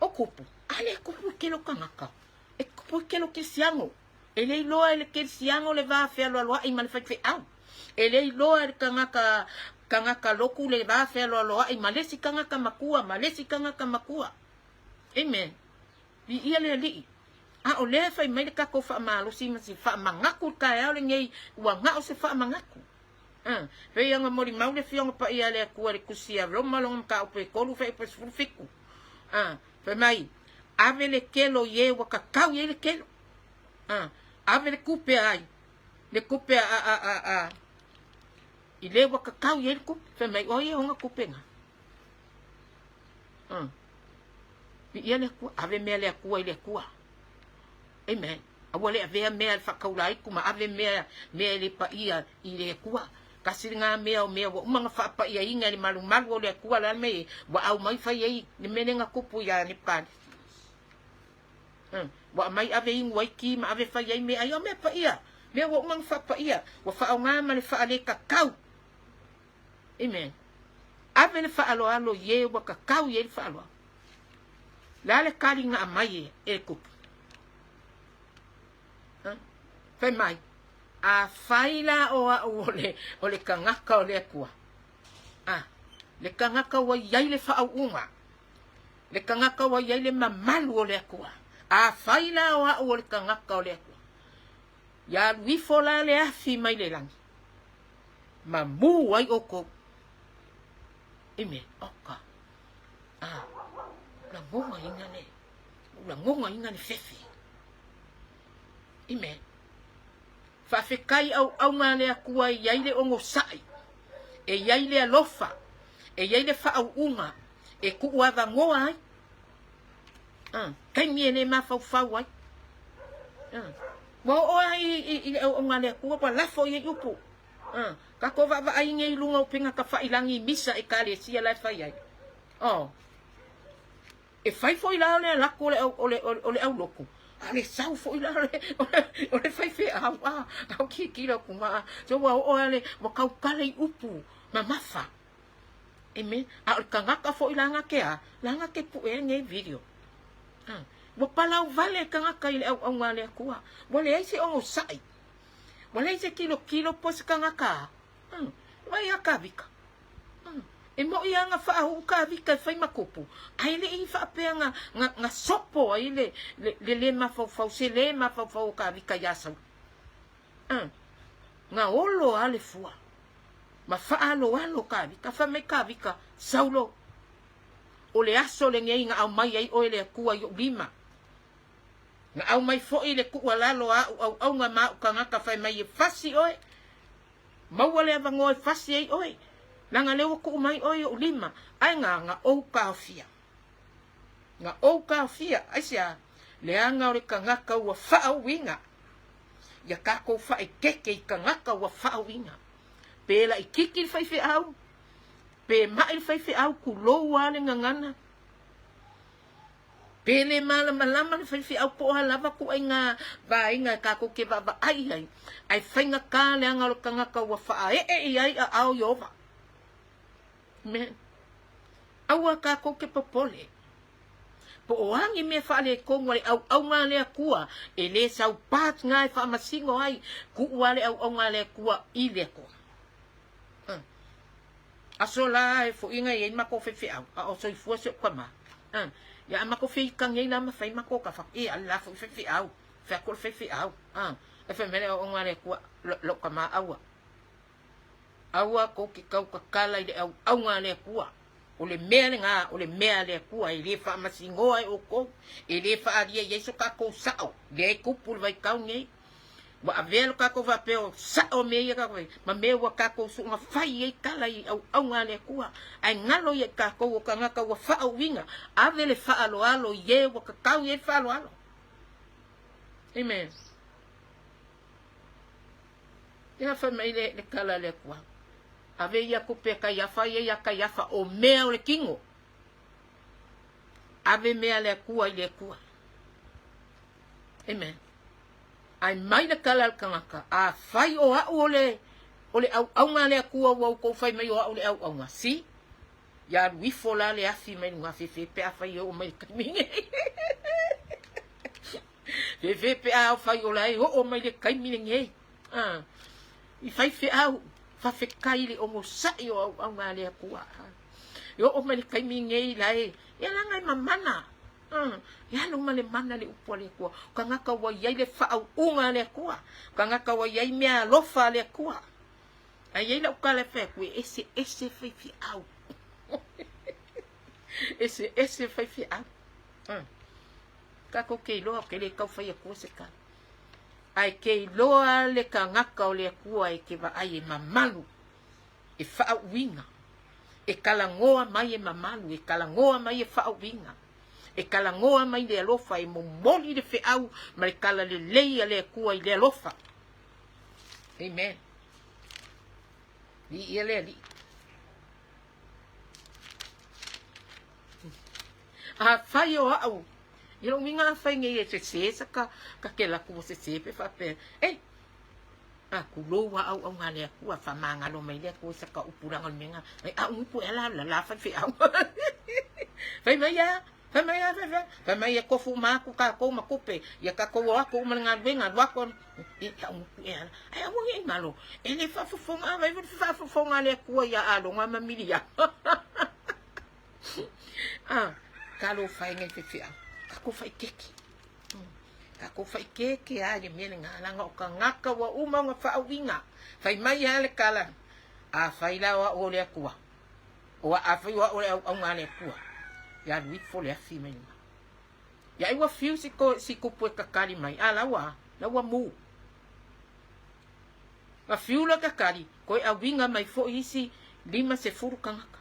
o kupu, a le kupu i ke lo tagata. E kupu i ke lo kerisiano. E le iloa e le kerisiano le va fealoaloaʻi ma le faifeau. E le iloa e le tagata tagata loku le va fealoaloaʻi ma le isi tagata makua ma le isi tagata makua. Amen. Viia le Alii. A o lea e fai mai le tatou faamalosi ma se faamanatu i le taeao lenei, ua na o se faamanatu. A, pei ona molimau le Afioga Paia a le Atua i le Tusi a Roma lona mataupu e 3 fuaiupu e 17. A, fai mai, Ave le kelo i e ua tatau i ai le kelo. A, ave le tupe a ai, le tupe a, a, a, a, i le ua tatau i ai le tupe. Fai mai, o ai e ona tupe na? A, viia le Atua, ave mea le Atua i le Atua. Amen. Aua le avea mea e faataulaiku ma ave mea, mea e le paia i le Atua. Kasi lena mea o mea ua uma ona faapaiaina e le malumalu o le Atua le a le mea e ua aumai fai ai le mea lea na tupu ia Nepukadanesa. Ua aumai ave inu ai ki ma ave fai ai meaai o mea paia. Mea ua uma ona faapaia, ua faaaoga ma le faalekakau. Amen. Ave le faaaloalo i e ua kakau i ai le faaaloalo. Le a le kali na aumai e le tupu? Fai mai, afai la o au o le, o le tagata o le Atua, a, le tagata ua i ai le faauuga, le tagata ua i ai le mamalu o le Atua, afai la o au o le tagata o le Atua, ia alu ifo la le afi mai le lagi, ma mū ai ʻoukou. Amen. Oka. A, lagogaina le, lagogaina le fefe. Amen. Faafetai auauna a le Atua e i ai le onosai, e i ai le alofa, e i ai le faauuga e tuuavanoa ai. Ah, taimi e le mafaufau ai. Ah, ua oo lava i, i, i le auauna a le Atua, ua lafo i ai upu. Ah, tatou vaavaai nei i luga o upega tafailagi i misa ekalesia la e fai ai. Oh. E fai foi la o le alatu o le, o le, o le aulotu, a le sau foi la o le, o le faifeau, a, au kilokilo atu ma, so ua oo lava le, ua tautala i upu mamafa. Amen. A o le tagata foi la na te a, la na te puʻe ai lenei video. A, ua palau vale le tagata i le auauna a le Atua. Ua leai se onosai. Ua leai se tilotilo po o se tagata a. A, vaai ia Kavika. A, e moʻi lava na faauu Kavika e fai ma kupu, ae le i faapea na, na, na sopo ai le, le, le le mafaufau, se le mafaufau o Kavika iā Saula. A, na olo lava le fua. Ma faaaloalo Kavika, fai mai Kavika, Saulo, o le aso lenei na aumai ai oe le Atua i ou lima. Na aumai foi le tuualalo a au auauna ma au tagata fai mai e fasi oe, maua le avanoa e fasi ai oe, leaga lea ua tuu mai oe i ou lima, ae na, na ou taofia. Na ou taofia, aisea? Leaga o le tagata ua faauiga. Ia tatou faaeteete i tagata ua faauiga. Pe laititi le faifeau, pe mai le faifeau, tulou lava le gagana. Pe le malamalama le faifeau po o a lava ituaiga vaega e tatou te vaavaai i ai, ae faigata leaga o le tagata ua faaee i ai aao Ieova. Amen. Aua tatou te popole. Po o a ni mea faaletonu a le auauna a le Atua, e le saupā tina e faamasino ai, tuu lava le auauna a le Atua i le Atua. Uh. Aso la e foʻiga i ai matou faifeau, a o soifua si ou tama. Uh. Ia a matou feita nei la ma fai matou ka fai, e ale la foi faifeau, fai atu o le faifeau. Uh. E fai mai le auauna a le Atua, lou tama aua. Aua kou te tautatala i le auauna a le Atua. O le mea lena, o le mea a le Atua e le faamasinoa e outou, e le faaalia i ai so tatou sao, lea e tupu i le vaitau nei. Ua avea lo tatou faapea o sao mea ia tatou fai, ma mea ua tatou soona fai ai tala i auauna a le Atua. Ae galo ia i tatou o tagata ua faauiga, ave le faaaloalo i e ua tatau i ai le faaaloalo. Amen. Ia fai mai le, le tala a le Atua, Ave ia tupe a Kaiafa ia iā Kaiafa, o mea o le kino. Ave mea a le Atua i le Atua. Amen. Ae mai le tala a le tagata, afai o au o le, o le auauna a le Atua ua outou fai mai o au le auauna, si, ia alu ifo la le afi mai luga fefe pe afai e oo mai le taimi nei. Fefe pe afai o la e oo mai le taimi lenei. Ah, i faifeau, faafetai i le onosai o auauna a le Atua. E oo mai le taimi nei la e, ia leaga e mamana. Ah, e alu ma le mana le upu a le Atua. O tagata ua i ai le faauuga a le Atua. O tagata ua i ai mea alofa a le Atua. Ae i ai lau tala e fai atu, e eseese faifeau. Eseese faifeau. Ah. Tatou te iloa, ou te le tau fai atua se tala. Ae te iloa le tagata o le Atua e te vaai e mamalu, e faauiga, e talanoa mai e mamalu, e talanoa mai e faauiga, e talanoa mai le alofa, e momoli le feau ma le tala lelei a le Atua i le alofa. Amen. Viia le Alii. Afai o au, i lou uiga afai nei e sese sa ka, ka kelaku ua sese pe faapea, e, A kulou a auauga a le Atua, faamagalo mai le Atua i saka upu laga o le mea na, ai a upu e ala la la faifeau. Fai mai a, fai mai a, fai, fai mai e tofu uma atu tatou ma tupe, ia tatou o atu uma le galuega, alu atu, e a upu e ala. Ai aua ne i galo, e le faafofoga, a vai foi le faafofoga a le Atua ia Alona ma Miliama. A, talofa e nai faifeau, tatou faikeke. Tatou faikeke a i le mea lena, leaga o tagata ua uma ona faauiga. Fai mai lava le tala, afai la o au o le Atua, o afai o au o le auauna a le Atua, ia alu ifo le afi mai luga. Ia ai ua fiu si, ko, si kupu e kakali mai, a la ua, la ua mu. Na fiu la kakali, koe auiga mai foi isi 50 tagata.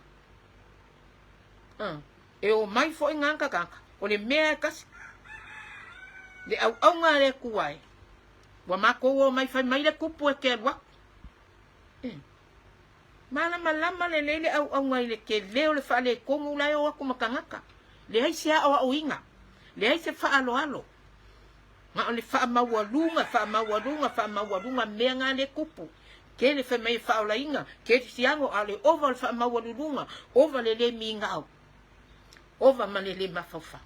E o mai foi ngā tagata, o le mea e kasi, le auauna a le Atua e, ua matou o mai fai mai le kupu e te alu atu. E. Malamalama lelei le auauna i le tele o le faaletonu la e o atu ma tagata. Leai se aoaoina, leai se faaaloalo. Na o le faamaualuga, faamaualuga, faamaualuga mea na le kupu. Tele fai mai e faaolaina, kerisiano, a o le ova o le faamaualuluga, ova le le migao, ova ma le le mafaufau.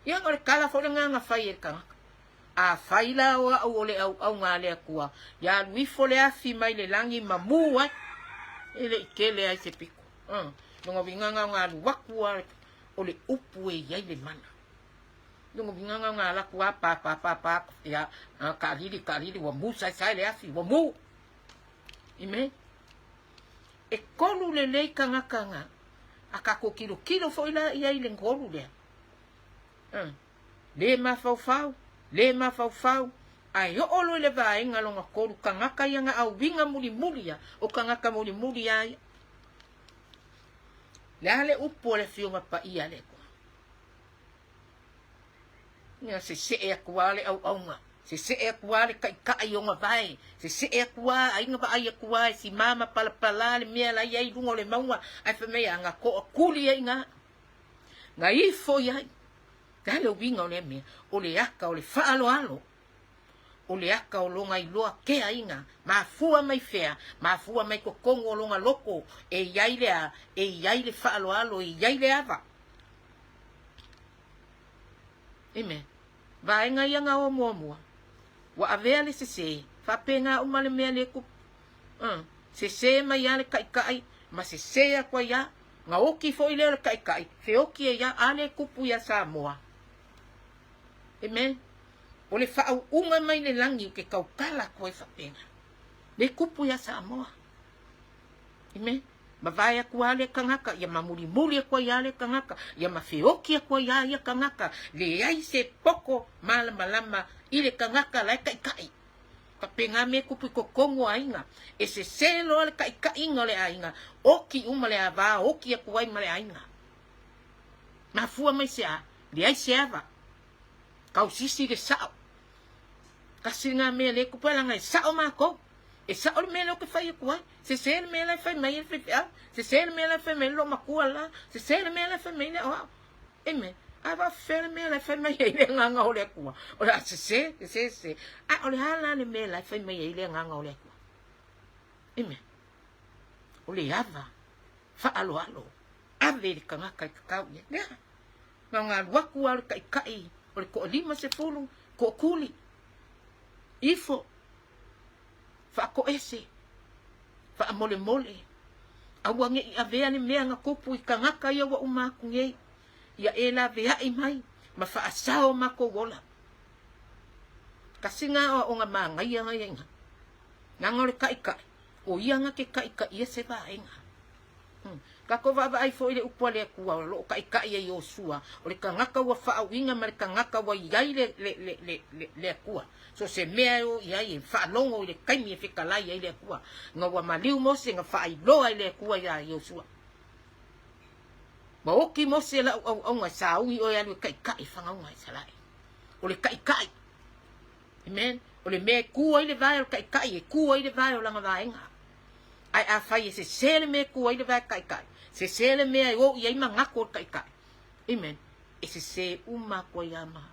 Ia, o le tala foi lena na fai e le tagata. Afai la o au o le auauna a le Atua, ia alu ifo le afi mai le lagi ma mu ai, e le i tele ai se pito. Lona uiga na ona alu atu lava o le upu e i ai le mana. Lona uiga na ona alu atu lava pa pa pa pa, ia, taalili taalili ua mu saesae le afi, ua mu. Amen. E kolu lelei tagata na, a tatou tilotilo foi la i ai i le kolu lea. Le mafaufau, le mafaufau, ae oo loa i le vaega lona tolu, tagata ia na auiga mulimuli ia, o tagata mulimuli lava ia. Le a le upu a le Afioga Paia a le Atua? Ia sese'e atu lava le auauna, sese'e atu lava le taitai o ona vae, sese'e atu lava, ai na vaai atu lava e sima ma palapala le mea la e i ai i luga o le mauga, ae fai mai a na toatuli ai i ina, na ifo i ai. O le a le uiga o lea mea? O le aka o le faaaloalo, o le aka o lona iloa keaina, mafua mai fea? Mafua mai totonu o lona loto e i ai le a? E i ai le faaaloalo, e i ai le ava. Amen. Vaega ia na o muamua. Ua avea le sesē, faapena uma le mea le tupu. Sesē mai lava le taitai ma sesē atu ai lava. Na oti foi lea o le taitai, feoti ai lava, a le tupu ia Samoa. Amen. O le faauuga mai le lagi ou te tautala atu ai faapena. Le tupu ia Samoa. Amen. Mavae atu lava lea tagata, ia mamulimuli atu ai lava lea tagata, ia ma feoti atu ai lava ia tagata, leai se poto malamalama i le tagata la e taitai. Faapena mea e tupu i totonu o aiga. E sese loa le taitaiga o le aiga, oti uma le ava, oti atu ai ma le aiga. Mafua mai se a? Leai se ava. Tausisi le sao. Tasi lena mea lea e tupu ai, leaga e sao matou. E sao le mea lea ou te fai atu ai. Sese le mea la e fai mai ai le faifeau. Sese le mea la e fai mai ai le loomatua la. Sese le mea la e fai mai ai le aoao. Amen. A faafefea le mea la e fai mai ai le agaga o le Atua? O le a sese, sese, sese. A o le a la le mea la e fai mai ai le agaga o le Atua? Amen. O le ava faaaloalo ave i le tagata e tatau i ai. Lea. Na ona alu atu lava o le taitai o le toalima sefulu, toatuli, ifo, faatoese, faamolemole, aua ne i avea le mea na tupu i tagata ia ua uma atu nei, ia e laveai mai ma faasao matou ola. Tasi na aoaoga manaia na ia ina. Leaga o le taitai, o ia na te taitaia se vaega. Tatou vaavaai foi i le upu a le Atua o lo o taitai ai Iosua, o le tagata ua faauiga ma le tagata ua i ai le, le, le, le, le, le Atua. So se mea e o i ai e faalogo i le taimi e fetalai ai le Atua. Ina ua maliu Mose na faailoa e le Atua iā Iosua. Ua oti Mose lau auauna e sauni oe e alu e taitai fanauga a Isaraele. O le taitai. Amen. O le mea e kū ai le vae o le taitai, e kū ai le vae o lana vaega. Ae afai e sesē le mea e kū ai le vae taitai, sesē le mea e o i ai manatu o le taitai. Amen. E sesē uma atu ai lava ma.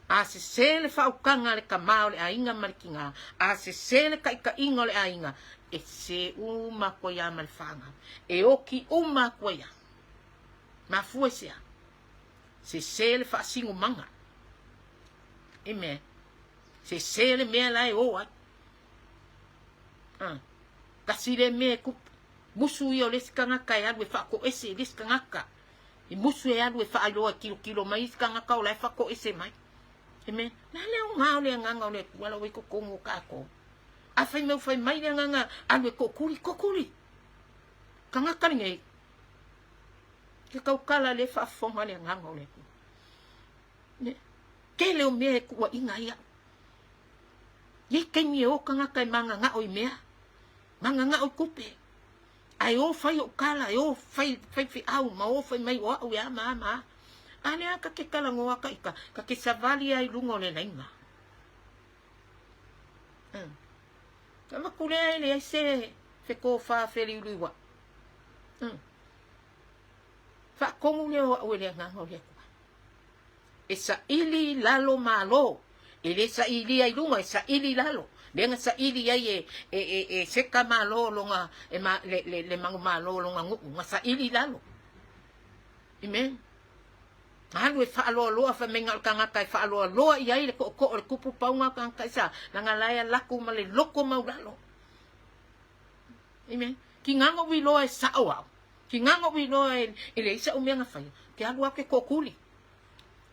A sesē le faautaga a le tamā o le aiga ma le tinā, a sesē le taitaiga o le aiga, e sesē uma atu ai lava ma le fanau. E oti uma atu ai lava. Mafua i se a? Sesē le faasinomaga. Amen. Sesē le mea la e o ai. Ah. Tasi le mea e tupu. Musu ia o le isi tagata e alu e faatoese i le isi tagata. I musu e alu e faailoa e tilotilo mai isi tagata o la e faatoese mai. Amen. Le a le aoga o le agaga o le Atua la ua i totonu o tatou? A fai mai ua fai mai le agaga alu e tookuli, tookuli. Tagata lenei, ke tautala le faafofoga le agaga o le Atua. Ne. Tele o mea e kuaina ai au. Nei taimi e o tagata e magagao i mea, magagao i tupe. Ae o fai ou tala, e o fai faifeau ma o fai mai o au e a ma a ma a. A lea ta te talanoa ta ita, ta te savali lava i luga o le laina. Na avatu lea e leai se fetofa feliuliuai. Faatonu lea o au e le Agaga o le Atua. E saili i lalo malo. E le sailia i luga, e saili i lalo. Lea na saili ai e, e, e, e seka malo lona, e ma, le, le, le manumalo o lona nuu, na saili i lalo. Amen. Alu e faaloaloa fai mai na o le tagata e faaloaloa i ai le tootoo o le tupu pauga o tagata i sa, leaga la e alaku ma le loko maulalo. Amen. Ki ngā ngoʻu iloa e sao au. Ki ngā ngoʻu iloa e, e leai saʻu mea na faia. Ke alu au ke koʻokuli.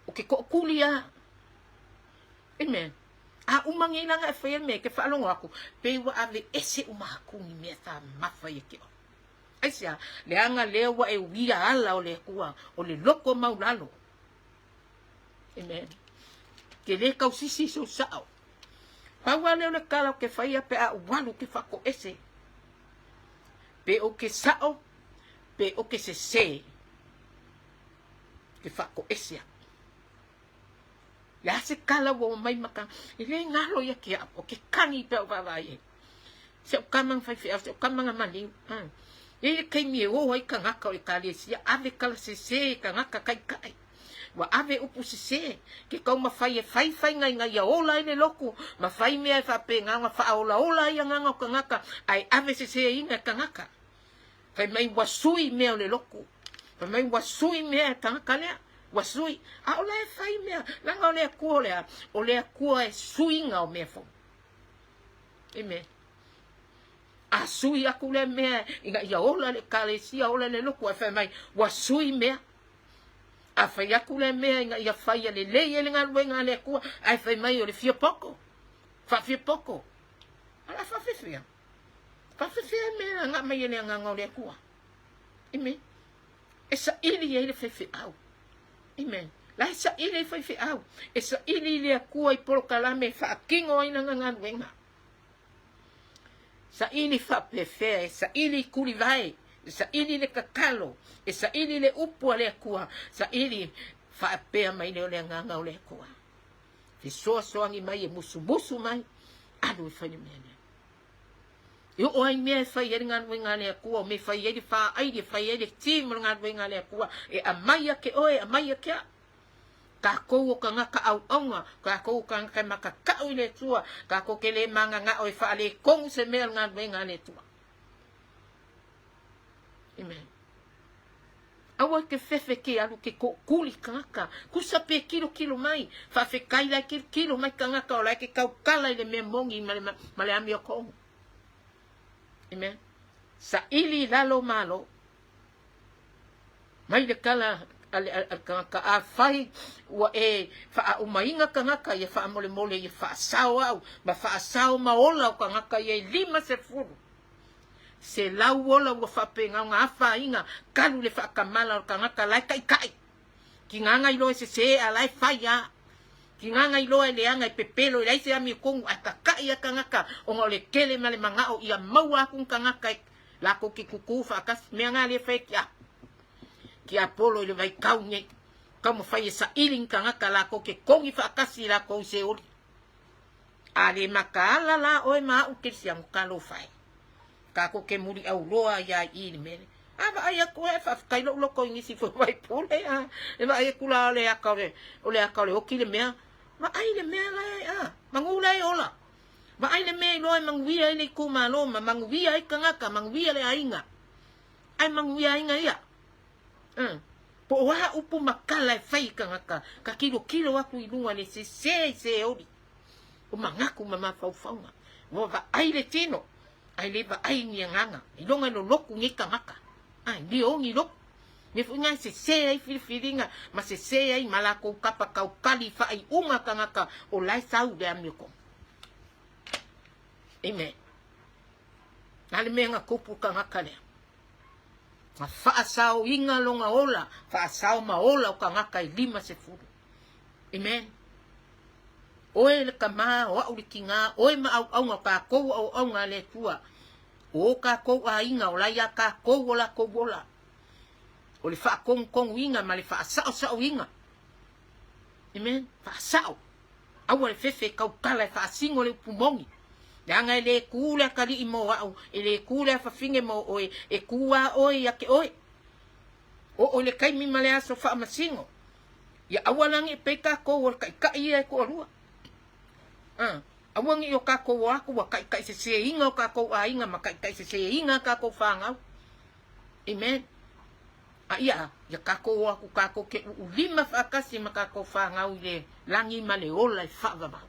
O ke koʻokuli a. Amen. A uma nei lana e faia le mea ke faalogo aku, pei ua aveese uma aku ni mea mamafa ia te oe. Aisea? Leaga lea ua e uia ala o le Atua, o le loko maulalo. Amen. Ke le tausisi i sou sao. Pau lava lea o le tala ou te faia pe a ou alu ou te faatoese. Pe ou te sao, pe ou te sesē, ou te faatoese aku. Le a se tala ua omai ma ka, e le galo ia te au, o ke kani pe a ou vaavaai ai. Si au kama na faifeau, si au kama na maliu. E i ai le taimi e o ai tagata o le Ekalesia, ave tala sesē i tagata taitai. Ua ave upu sesē, ke taumafai e fai faiga ina ia ola ai le lotu, ma fai mea e faapena ona faaolaola ai agaga o tagata, ae ave sesēina e tagata. Fai mai ua sui mea o le lotu. Fai mai ua sui mea e tagata lea. Ua sui. A o la e fai mea, leaga o le Atua o le a? O le Atua e suiga o mea fou. Amen. A sui aku lea mea ina ia ola le Ekalesia, ola le lotu, ae fai mai ua sui mea. A fai aku lea mea ina ia faia lelei ai le galuega a le Atua, ae fai mai o le fia poto. Faafia poto. A la faafefea. Faafefea mea e agai mai e le agaga o le Atua. Amen. E saili ai le faifeau. Amen. La e saili ai faifeau. E saili i le Atua i polokalame e faatino ai lana galuega. Saili faapefea, e saili i tulivae, e saili le tatalo, e saili le upu a le Atua, saili faapea mai lea o le agaga o le Atua. Fesoasoani mai e musumusu mai, alu e fai le mea lea. E oo ai mea e fai ai le galuega a le Atua, o mea e fai ai le faaili, e fai ai le team o le galuega a le Atua, e aumai ake oe, e aumai ake au. Tatou o tagata auauna, tatou o tagata e makaka'u i le Atua, tatou te le magaga'o e faaletonu se mea o le galuega a le Atua. Amen. Aua e te fefe ke alu ke tookuli tagata. Kusa pe kilokilo mai. Faafetai la e kilokilo mai tagata o la e ke tautala i le mea moni ma le, ma le amiotomu. Amen. Saili i lalo malo. Mai le tala a le tagata, afai ua e faaaumaina tagata ia faamolemole ia faasao au ma faasao ma ola o tagata ia e 50. 100 ola ua faapena ona afaina talu le faatamala o le tagata la e taitai. Tiga na iloa e sese a la e fai a. Tiga na iloa e leaga e pepelo e leai se amiotonu ae tata'i a tagata ona o le tele ma le mana'o ia maua atu ni tagata e latou te tutū faatasi. Mea na lea e fai e tiapolo i le vaitau nei. Taumafai e saili ni tagata latou te kogi faatasi i latou i Seoli. A le mataala la oe ma a'u kerisiano, talofa e. Tatou te muliauloa ai a i i le mea lea. A vaai atu e, faafetai lou loto i nisi foi faipule, a e vaai atu la o le ata o le, o le ata o le oti le mea. Vaai le mea la e, a, magu la e ola. Vaai le mea iloa e manuia ai le itumalo ma manuia ai tagata, manuia le aiga. Ae manuia aiga ia. Po o a upu ma tala e fai i tagata, ka tilotilo atu i luga i le sese i Seoli. O manatu ma mafaufauga. Ua vaai le tino, ae le vaai ni agaga. Iloga e lolotu nei tagata. Ai, le o ni lotu. Mea foi na e sese ai filifiliga ma sese ai ma lakou kapa taukali i faaiuga tagata o la e sau le amiotonu. Amen. A le mea na tupu tagata lea. Na faasaoina lona ola, faasao ma ola o tagata e 50. Amen. Oe le kamā, o au le tinā, oe ma auauna o kākou auauna a le Atua. O o kākou aiga, o la iā kākou o lakou ola. O le faakonukonuina ma le faasaosaoina. Amen. Faasao. Aua le fefe e tautala e faasino le upu moni. Leaga e le kū le atalii mo au, e le kū le afafine mo oe, e kū a oe ia te oe. Oo i le taimi ma le aso faamasino. Ia aua la ne i pei kākou o le taʻitaʻi ia e toalua. A, aua ne i o kākou o aku ua taʻitaʻiseseina o kākou aiga ma taʻitaʻiseseina a kākou whānau. Amen. A ia, ia kākou o aku kākou ke ʻuʻulima whaakasi ma kākou whānau i le lani ma le ola e whaavavau.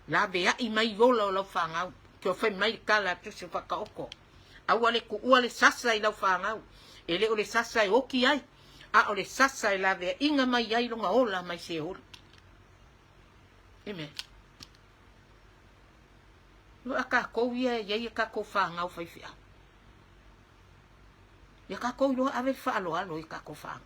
Laweaʻi mai ola o lau whānau. Ke o whai mai le kala a tusi o whakaoko. Aua le kuʻua le sasa i lau whānau. E le o le sasa e oki ai, a o le sasa e laweaʻiga mai ai lona ola mai Seoli. Amen. Loa kākou ia e iai a kākou whānau faifeau. Ia kākou iloa ave le faaaloalo i kākou whānau.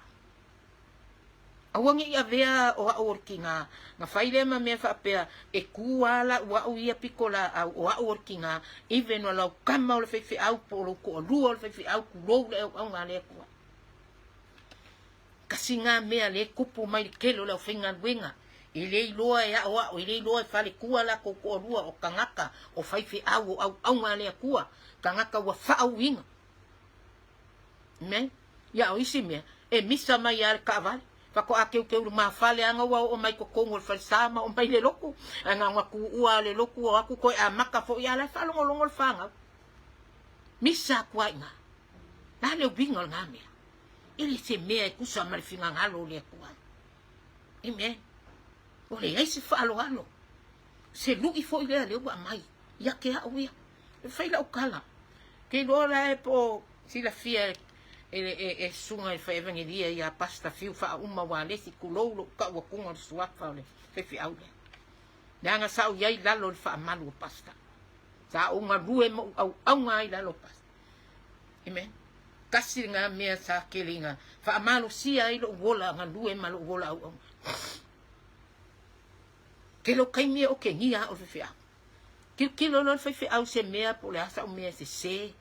Aua ne i avea o a'u o le kinā, na fai lea ma mea faapea, e kū a la'u a'u ia piko lā'au, o a'u o le kinā, even o lau kama o le faifeau po o lou toalua o le faifeau, tulou le auauna a le Atua. Kasi ngā mea le kupu mai le tele o le aufaigaluega, e le iloa e aʻoaʻo, e le iloa e falekua lakou toalua o tagata, o faifeau, o auauna a le Atua, tagata ua faauuina. Amen. Ia o isi mea, e misa mai lava le taavale. Faatoa keukeu le mafale ana ua oo mai totonu o le falesa ma oo mai le lotu. Ae na ona tuua le lotu o atu toe amata foi a la e faalogologo le fanau. Misa atu lava i ina. Le a le uiga o lena mea? E le se mea e tusa ma le finagalo o le Atua. Amen. Ua leai se faaaloalo. Se luʻi foi lea lea ua aumai ia te au ia. E fai lau tala. Ke iloa la e po silafia e e, e, e susuga i le fai evangelia ia Pastor Fiu Faauma Walesi, tulou lou tau atuga o le suafa o le faifeau lea. Leaga sa ou i ai i lalo o le faamalu o Pastor. Sa ou galue ma ou auauna ai i lalo o Pastor. Amen. Tasi lena mea sa tele ina faamalosia ai lou ola galue ma lou ola auauna. Tele o taimi e okegia au e le faifeau. Tilotilo loa le faifeau i se mea po o le a sau mea e sese,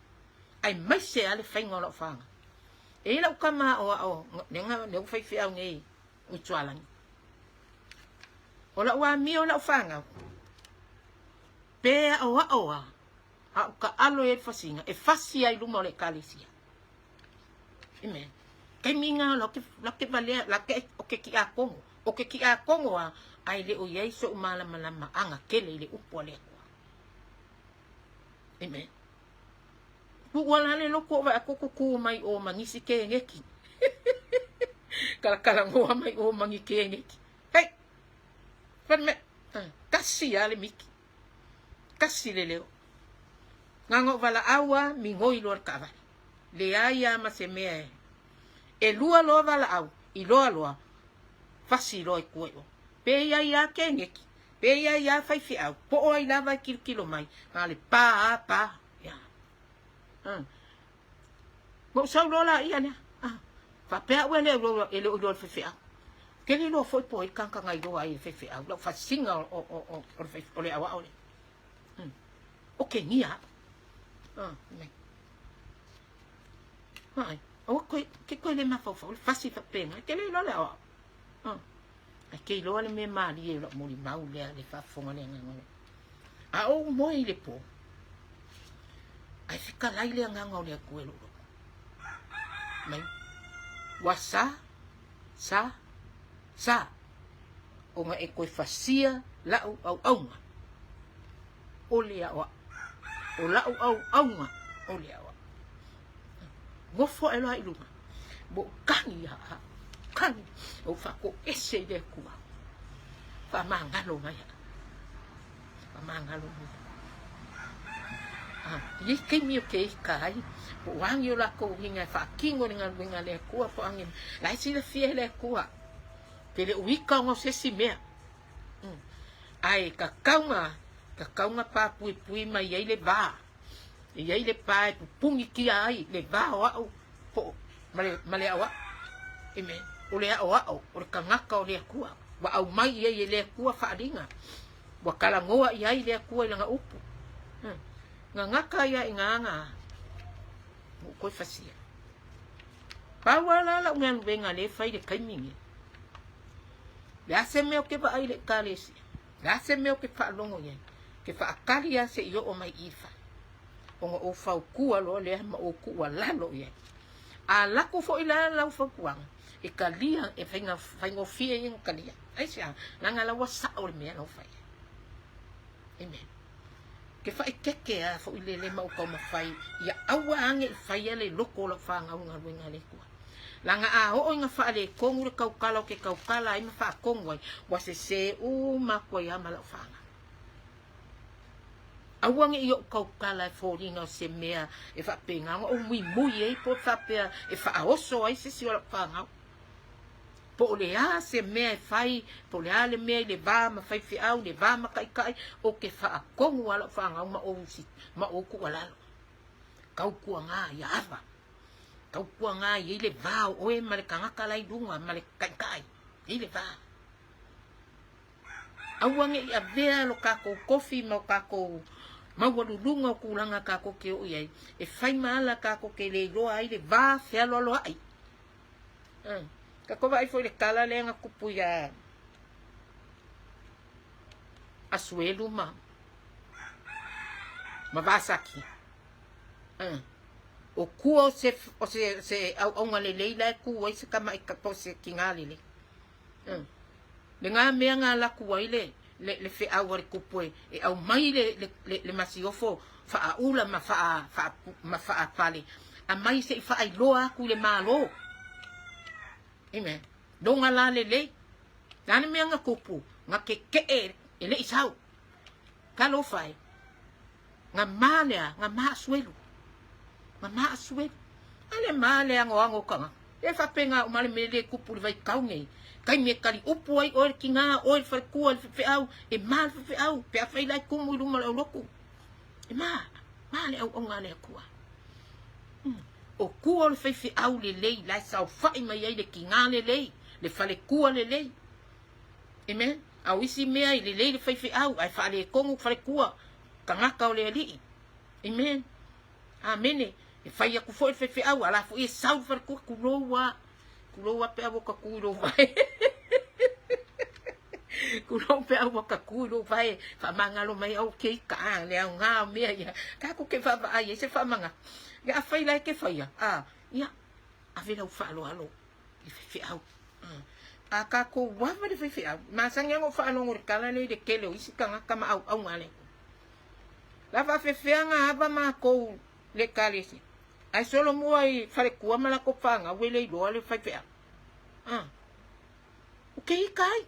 aemaise lava le faiga o lau fanau. E i ai lau tama aoao, lea ua faifeau nei i Tualagi. O lau amio i lau fanau, pe aoao lava, a o taalo i ai le fasiga, e fasi lava i luma o le ekalesia. Amen. Taimi na la ke la ke valea la ke o ke kiakono. O ke kiakono a ae le o iai soʻu malamalamaʻaga tele i le upu a le Atua. Amen. Puʻu ala le loko o vaai koko kū mai o ma nisi keneki. Kalakalanoa mai o ma ni keneki. Hei! Fai mai, tasi lava le miki. Tasi le leo. Na ona ou valaau a migoi loa le taavale. Leai a ma se mea e. Elua loa valaau, iloa loa, fasi loa i tua i o. Pe i ai a keneki, pe i ai a faifeau, po o ai lava e kilokilo mai, na o le pa a pa. Ia. Ma ou sau loa laia lea. Ah, faapea au e le o e le o iloa le faifeau. Ke le iloa foi po o ai le tagata na iloa ai e le faifeau, lau fasiga o, o, o, o, le, faif, o le aoao lea. O ke nia au. Ah, mai. Ai, o koe, ke koe le mafaufau, le fasi faapena, ke le iloa le aoao. Ah. Ai ke iloa le mea mālie o lau molimau lea le faafofoga le agaga o le. A ou moe i le pō, ae fetalai le agaga o le Atua i lou loto. Mai, ua sa, sa, sa. Ona e toe fasia la'u auauna, o le aʻoaʻo. O la'u auauna, o le aʻoaʻo. Nofo aʻe loa i luga, ua ou kani iā ʻAʻu, kani, ou faatoese i le Akua. Faamagalo mai aʻu. Faamagalo mai aʻu. A, i ai taimi o ke ika ai, po o agi o lākou uiga e faatino i le galuega a le Akua, po o agi, la e silafia e le Akua. Ke le uika ona o se isi mea. Ae tatau na, tatau na papuipui mai ai le va. E i ai le pa e pupuni kia ai le va o a'u po ma le, ma le a'oa'o. Amen. O le a'oa'o, o le tagata o le Akua. Ua aumai i ai e le Akua faaaliga. Ua talanoa i ai le Akua i lana upu. Gagata ia i na na ua toe fasia. Pau lava la lau galuega lea e fai i le taimi lenei. Le a se mea ou te vaai i le Ekalesia, le a se mea ou te faalogo i ai, ou te faatali lava se i oo mai i i fale, ona ou fautua loa lea ma ou tuualalo i ai. A alu atu foi la lau fautuaga, e talia, e faigofie ia ona talia. Aisea? Leaga la ua sao le mea la ua fai ai. Amen. Ke faaeteete lava foi lele ma ou taumafai ia aua a ne i faia le loko o lau fanau i galuega a le Atua. Leaga a oo ina faaletonu le tautala ou te tautala ai ma faatonu ai, ua sesē uma atu ai lava ma lau fanau. Aua ne i ou tautala e foliga o se mea e faapena ona ou muimui ai po o faapea e faaoso ai se isi o lau fanau. Po o le a se mea e fai, po o le a le mea i le va ma faifeau, le va ma taitai, ou te faatonu lava lau fanau ma ou, ma ou tuualalo. Tautuana ia ava. Tautuana i ai le va o oe ma le tagata la i luga ma le taitai. I ai le va. Aua ne i avea lo tatou tofi ma o tatou maualuluga o tulaga tatou te oo i ai, e fai ma ala tatou te le iloa ai le va fealoaloai. Tatou vaai foi i le tala lea na tupu iā Asuelu ma ma Vasaki. O tua o se, o se, se auauna lelei la e tu ai se tamaʻi po o se tinā lelei. Lena mea na alu atu ai le, le, le feau a le tupu e, e aumai le, le, le, le masiofo faaula ma faa, faa, ma faapale, aumai se i faailoa atu i le Malo. Amen. Lona la lelei. Le a le mea na tupu, na kekeʻe e le i sau. Talofa e. Na ma lea, na ma asuelu. Na ma asuelu. A le ma le anoano o tagata. E faapena uma le mea lea e tupu i le vaitau nei. Taimi e tali upu ai oe le tinā, oe le faletua, le faifeau, e ma le faifeau, pe afai la e tumu i luma o le aulotu. E ma, ma le auauna a le Atua. O tua o le faifeau lelei, la e saofai mai ai le tinā lelei, le faletua lelei. Amen. A o isi mea i lelei le faifeau, ae faaletonu faletua, tagata o le Alii. Amen. Amene. E fai atu foi le faifeau, a la foi e sau le faletua, tulou a. Tulou a pe a ua ta tu i lou vae. Tulou pe a ua ta tu i lou vae, faamagalo mai au ke ika, a, le aoga o mea ia. Tatou te vaavaai ai se faamanatu. Ia afai la e te faia, a, ia, ave lau faaaloalo i faifeau. A tatou ava i le faifeau, masani lava ona ou faalogo i le tala lea i le tele o isi tagata ma auauna a le Atua. La faafefea na ava matou le Ekalesia, ae solomua i faletua ma latou fanau e le iloa le faifeau. A, o ke ika ai.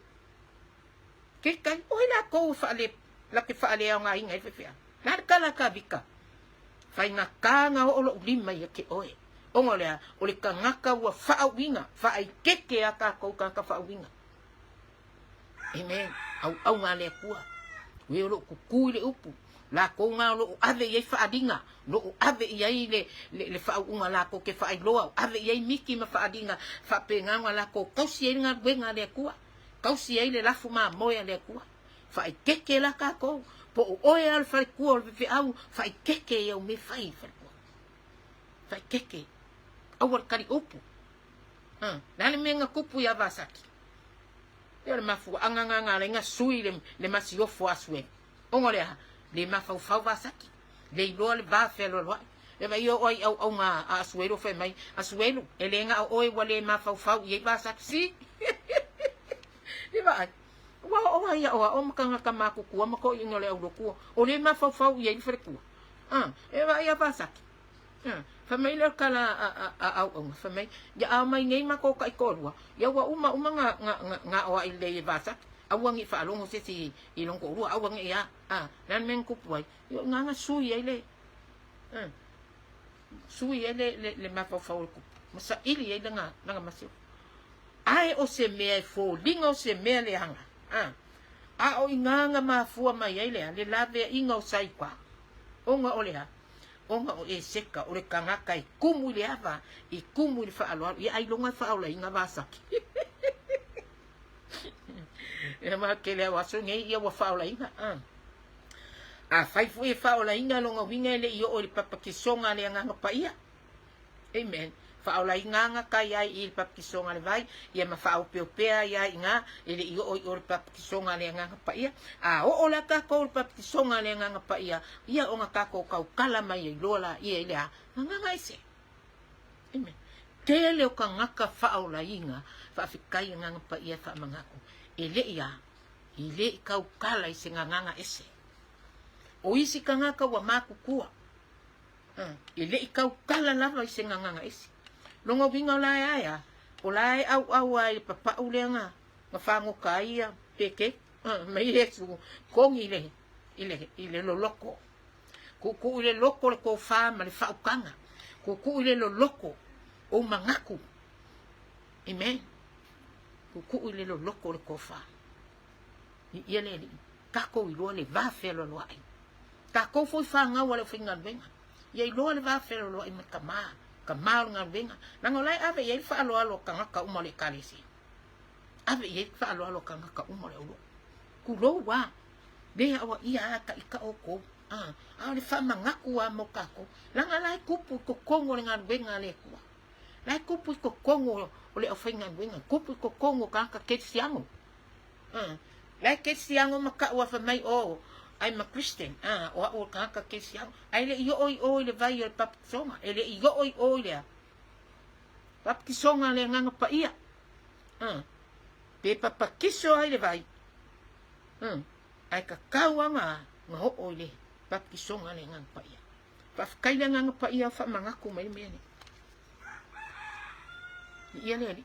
Ke ika ai. O ai latou e faale, la te faaleaogaina ai le faifeau. Le a le tala a Tavita? Faigata na oo lou lima ia te oe. Ona o le a? O le tagata ua faauiga, faaeteete a tatou tagata faauiga. Amen. Auauna a le Atua. O e o lo o kukū i le upu. Lakou na o lo o ave i ai faaaliga, o lo o ave i ai le, le, le faauuga lakou te faailoa, o ave i ai miti ma faaaliga, faapena ona lakou tausi ai le galuega a le Atua, tausi ai le lafu mamoe a le Atua. Faaeteete la tatou, po o oe lava o le faletua o le faifeau, faaeteete i au mea fai i le faletua. Faaeteete. Aua le tali upu. Ha, le a le mea na tupu iā Vasaki? Ia o le mafuaaga na na ala ai na sui le, le masiofo a Asuelu. Ona o le aha? Le mafaufau Vasaki. Le iloa le va fealoaloai. Le vaai oo ai i auauna a Asuelu fai mai, Asuelu, e le na o oe ua le mafaufau i ai Vasaki. Si! Le vaai. Ua oo ai aʻoaʻo ma kānaka mākukua ma toeʻina o le ʻauloku o lē mafaufau ʻia i le falekua. A, e vaai a Vasaki. A, fai mai lea o le kala a ʻauʻauna, fai mai, Ia ao mai nei makou taitoalua, ia ua uma uma na, na, na, na aʻoaʻi lelei e Vasaki, aua ne i faalogo se isi i lona toʻolua, aua ne i a, a, le a le mea na tupu ai, ia o i na na sui ai le, a, sui ai le, le, le mafaufau o le tupu, ma saʻili ai lana, lana masiofo. Ae o se mea e foliga o se mea leaga, a, a o i na na mafua mai ai le a, le laveaiga o Saikā, ona o le a? Ona o Eseka, o le kanaka e kumu i le ava, i kumu i le faaaloalo, ia ailoga e faaolaina Vasaki. Ia ma kele au aso nei, ia ua faaolaina. A. Afai foi e faaolaina lona uiga e le i oo i le papatisoga a le Agaga Paia. Amen. Faaolaina aga kai ai i le papatisoga a le vai, ia ma faaopeopea ai ai iga, e le i oo i o le papatisoga a le Agaga Paia. A oo la takou i le papatisoga a le Agaga Paia, ia ona takou taukala mai ai loa laia i le a? Agaga ese. Amen. Tele o tagata faaolaina, faafetai Agaga Paia e faamagalo. E le i a? I le i taukala i se gagaga ese. O isi tagata ua matutua, E le i tautala lava i se gagaga ese. Lona uiga o la e ae a? O la e ʻauʻau a i le papaʻu lea na na fagota ai ia peke ma Iesu kogi i le, i le, i le loloko. Kuʻukuʻu i le loko le tofā ma le faautaga. Kuʻukuʻu i le loloko ou manatu. Amen. Kuʻukuʻu i le loloko le tofā. I ia le Alii, takou iloa le va fealoaloaʻi. Takou foi fanau a le aufaigaluega, ia iloa le va fealoaloaʻi ma tama, tama o le galuega, leaga o la e ave i ai le faaaloalo a tagata uma o le Ekalesia. Ave i ai le faaaloalo a tagata uma o le auloko. Tulou a, le aoaia a taʻita oukou, a, a o le faamanatu a mo tatou, leaga la e tupu i totonu o le galuega a le Atua. La e tupu i totonu o le aufaigaluega, tupu i totonu o tagata kerisiano. La e kerisiano ma kaʻu a fai mai, oh, I'm a Christian, o aʻu o le tagata kerisiano. Ae le i oo i o i le vai o le baptisoga, e le i oo i o i le a? Baptisoga a le Agaga Paia. Pe papatiso ai le vai, ae tatau lava na oo i le baptisoga a le Agaga Paia. Faafetai le Agaga Paia o faamanatu mai le mea lea. Viia le Alii.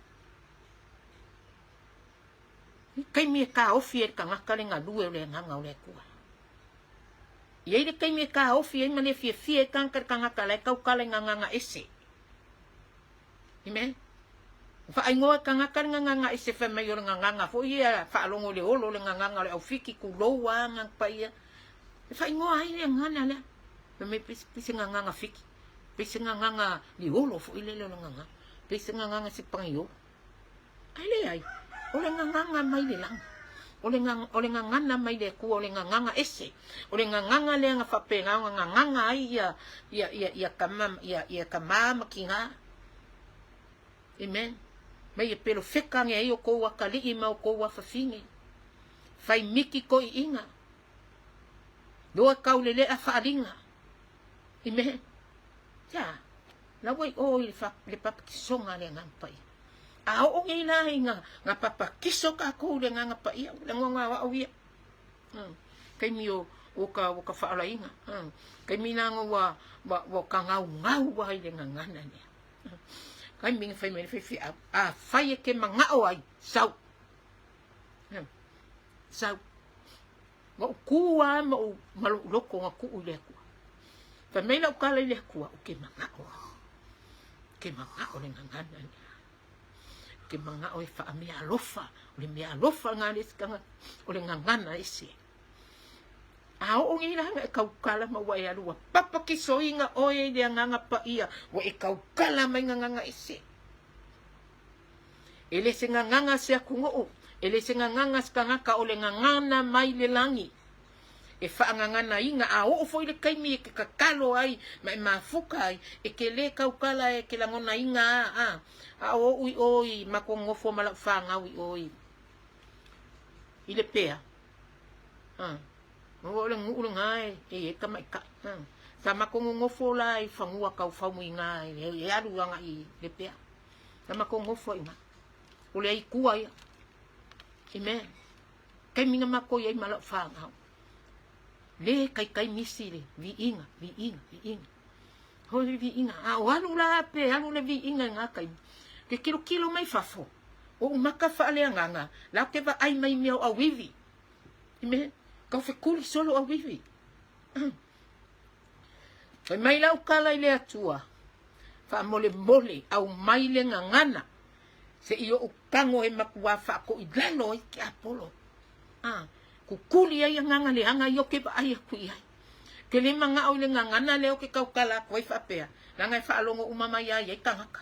I taimi e taofi ai le tagata le galue o le Agaga o le Atua. I ai le taimi e taofi ai ma le fiafia ai tagata le tagata la e tautala i gagaga ese. Amen. Faaigoa e tagata le gagaga ese fai mai o le gagaga foi ia faalogo i le olo o le gagaga o le aufiki kulou a Agaga Paia. E faaigoa ai le gagana lea. Fai mai pei se gagaga fiki, pei se gagaga liolo foi lele o le gagaga, pei se gagaga se paniolo. Ae leai, o le gagaga mai le lagi. O le, o le gagana mai le Atua, o le gagaga ese. O le gagaga lea na faapena ona gagaga ai ia, ia, ia, ia tama, ia, ia tama ma tinā. Amen. Mai e pelofeka ane ai outou atalii ma outou afafine. Fai miki toʻiʻiga. Loa tauleleʻa faaliga. Amen. Ia, la ua i o i le, fa, le papatisoga a le Agaga Paia. A oo nei la i nga, nga papatiso kākou i le Agaga Paia, ua lagona o au ia. Taimi o, o ka, o ka faalaina. Taimi la ua, ua, ua ka gaugau ai le gagana lea. Taimi na fai mai le faifeau, afai e te manaʻo ai, sau. Sau. Na ou kū lava ma ou ma lou loto na kuʻu i le Akua. Fai mai lau tala i le Akua, ou te manaʻo au. Ou te manaʻo le gagana lea. Ou te manaʻo e faameaalofa, o le meaalofa lena a le isi tagata, o le gagana ese. A oo nei la na e tautala ma ua e alu ua papatisoina ʻoe i le Agaga Paia, ua e tautala mai gagana ese. E le se gagana se atunuu, e le se gagana se tagata, o le gagana mai le lagi e faagaganaina. A oo foi le taimi e te tatalo ai ma e mafuta ai, e te le tautala e te lagonaina a, a, a o ou i o i matou nofo ma lau fanau i o i, i Lepea. A, o le nuu lena e, e i ai tamaitai. A, sa matou nonofo la i fanua tau faumuina e, e alu agai i Lepea. Na matou nofo ai i ina. O le aitua ia. Amen. Taimi na makou i ai ma lau fanau. Lē kaikai nisi le viiga, viiga, viiga. Hoi le viiga. A o alu la pe alu le viiga i ngā taimi. Ke kilokilo mai fafo. Oʻu maka faaleagaga, la ou te vaai mai i mea o auivi. I mea, kau fekuli solo auivi. Fai mai lau tala i le Atua, faamolemole aumai le gagana se i oʻu tago e matua faatoilalo ai tiapolo. A, kukuli ai agaga leaga ia ou te vaai atu i ai. Ou te le manao i le gagana lea ou te tautala atu ai faapea, leaga e faalogo uma mai lava i ai tagata.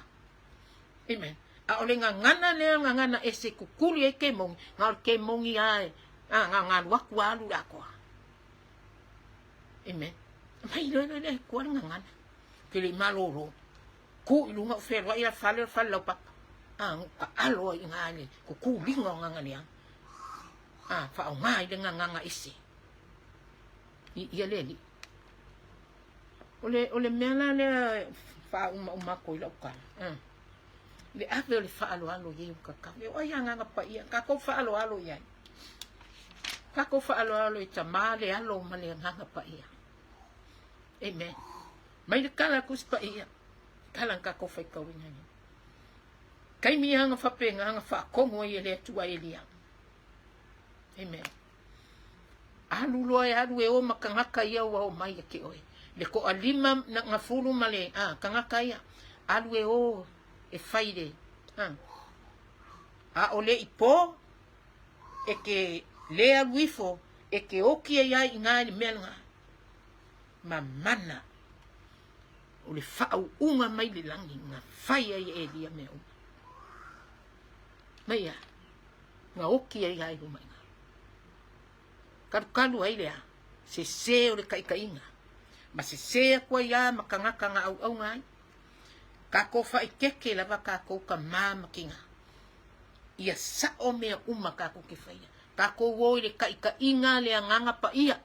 Amen. A o le gagana lea o le gagana ese e kukuli ai kemoni, na o le kemoni lava e, a, na ona alu atu lava alu i le atoa. Amen. Aumai loa le Atua le gagana. Ou te le i malolo. Ku i luga ou fealuai a fale o le fale laupapa. A, na ou taalo ai i ina i le kukuliga o agaga leaga. A, faaaoga ai le gagana ese. I ia le Alii. O le, o le mea la lea e faaumauma atu ai lau tala. A, le ave o le faaaloalo i e ua tatau. O ai agaga paia, tatou faaaloalo i ai. Tatou faaaloalo i Tama, le Alo ma le Agaga Paia. Amen. Mai le tala a Tusi Paia, tala na tatou faitauina nei. Taimi lava na faapena na faatonu ai e le Atua Elia. Amen. Alu loa e alu e o ma tagata ia ua o mai ia te oe. Le toalima na, na fulu ma le a, tagata ia. Alu e o e fai le a. A o le i po, e te lē alu ifo e te oki ai ai i ina i le mea lena. Mamana o le faauuga mai le lagi na fai ai e Elia mea uma. Mai a, na oki ai ai luma ina. Kalukalu ai lea, sesē o le taitaiga, ma sesē aku ai a ma tagata na auauna ai. Tatou faaeteete lava tatou tama ma tina. Ia sao mea uma tatou te faia. Tatou o i le taitaiga a le Agaga Paia.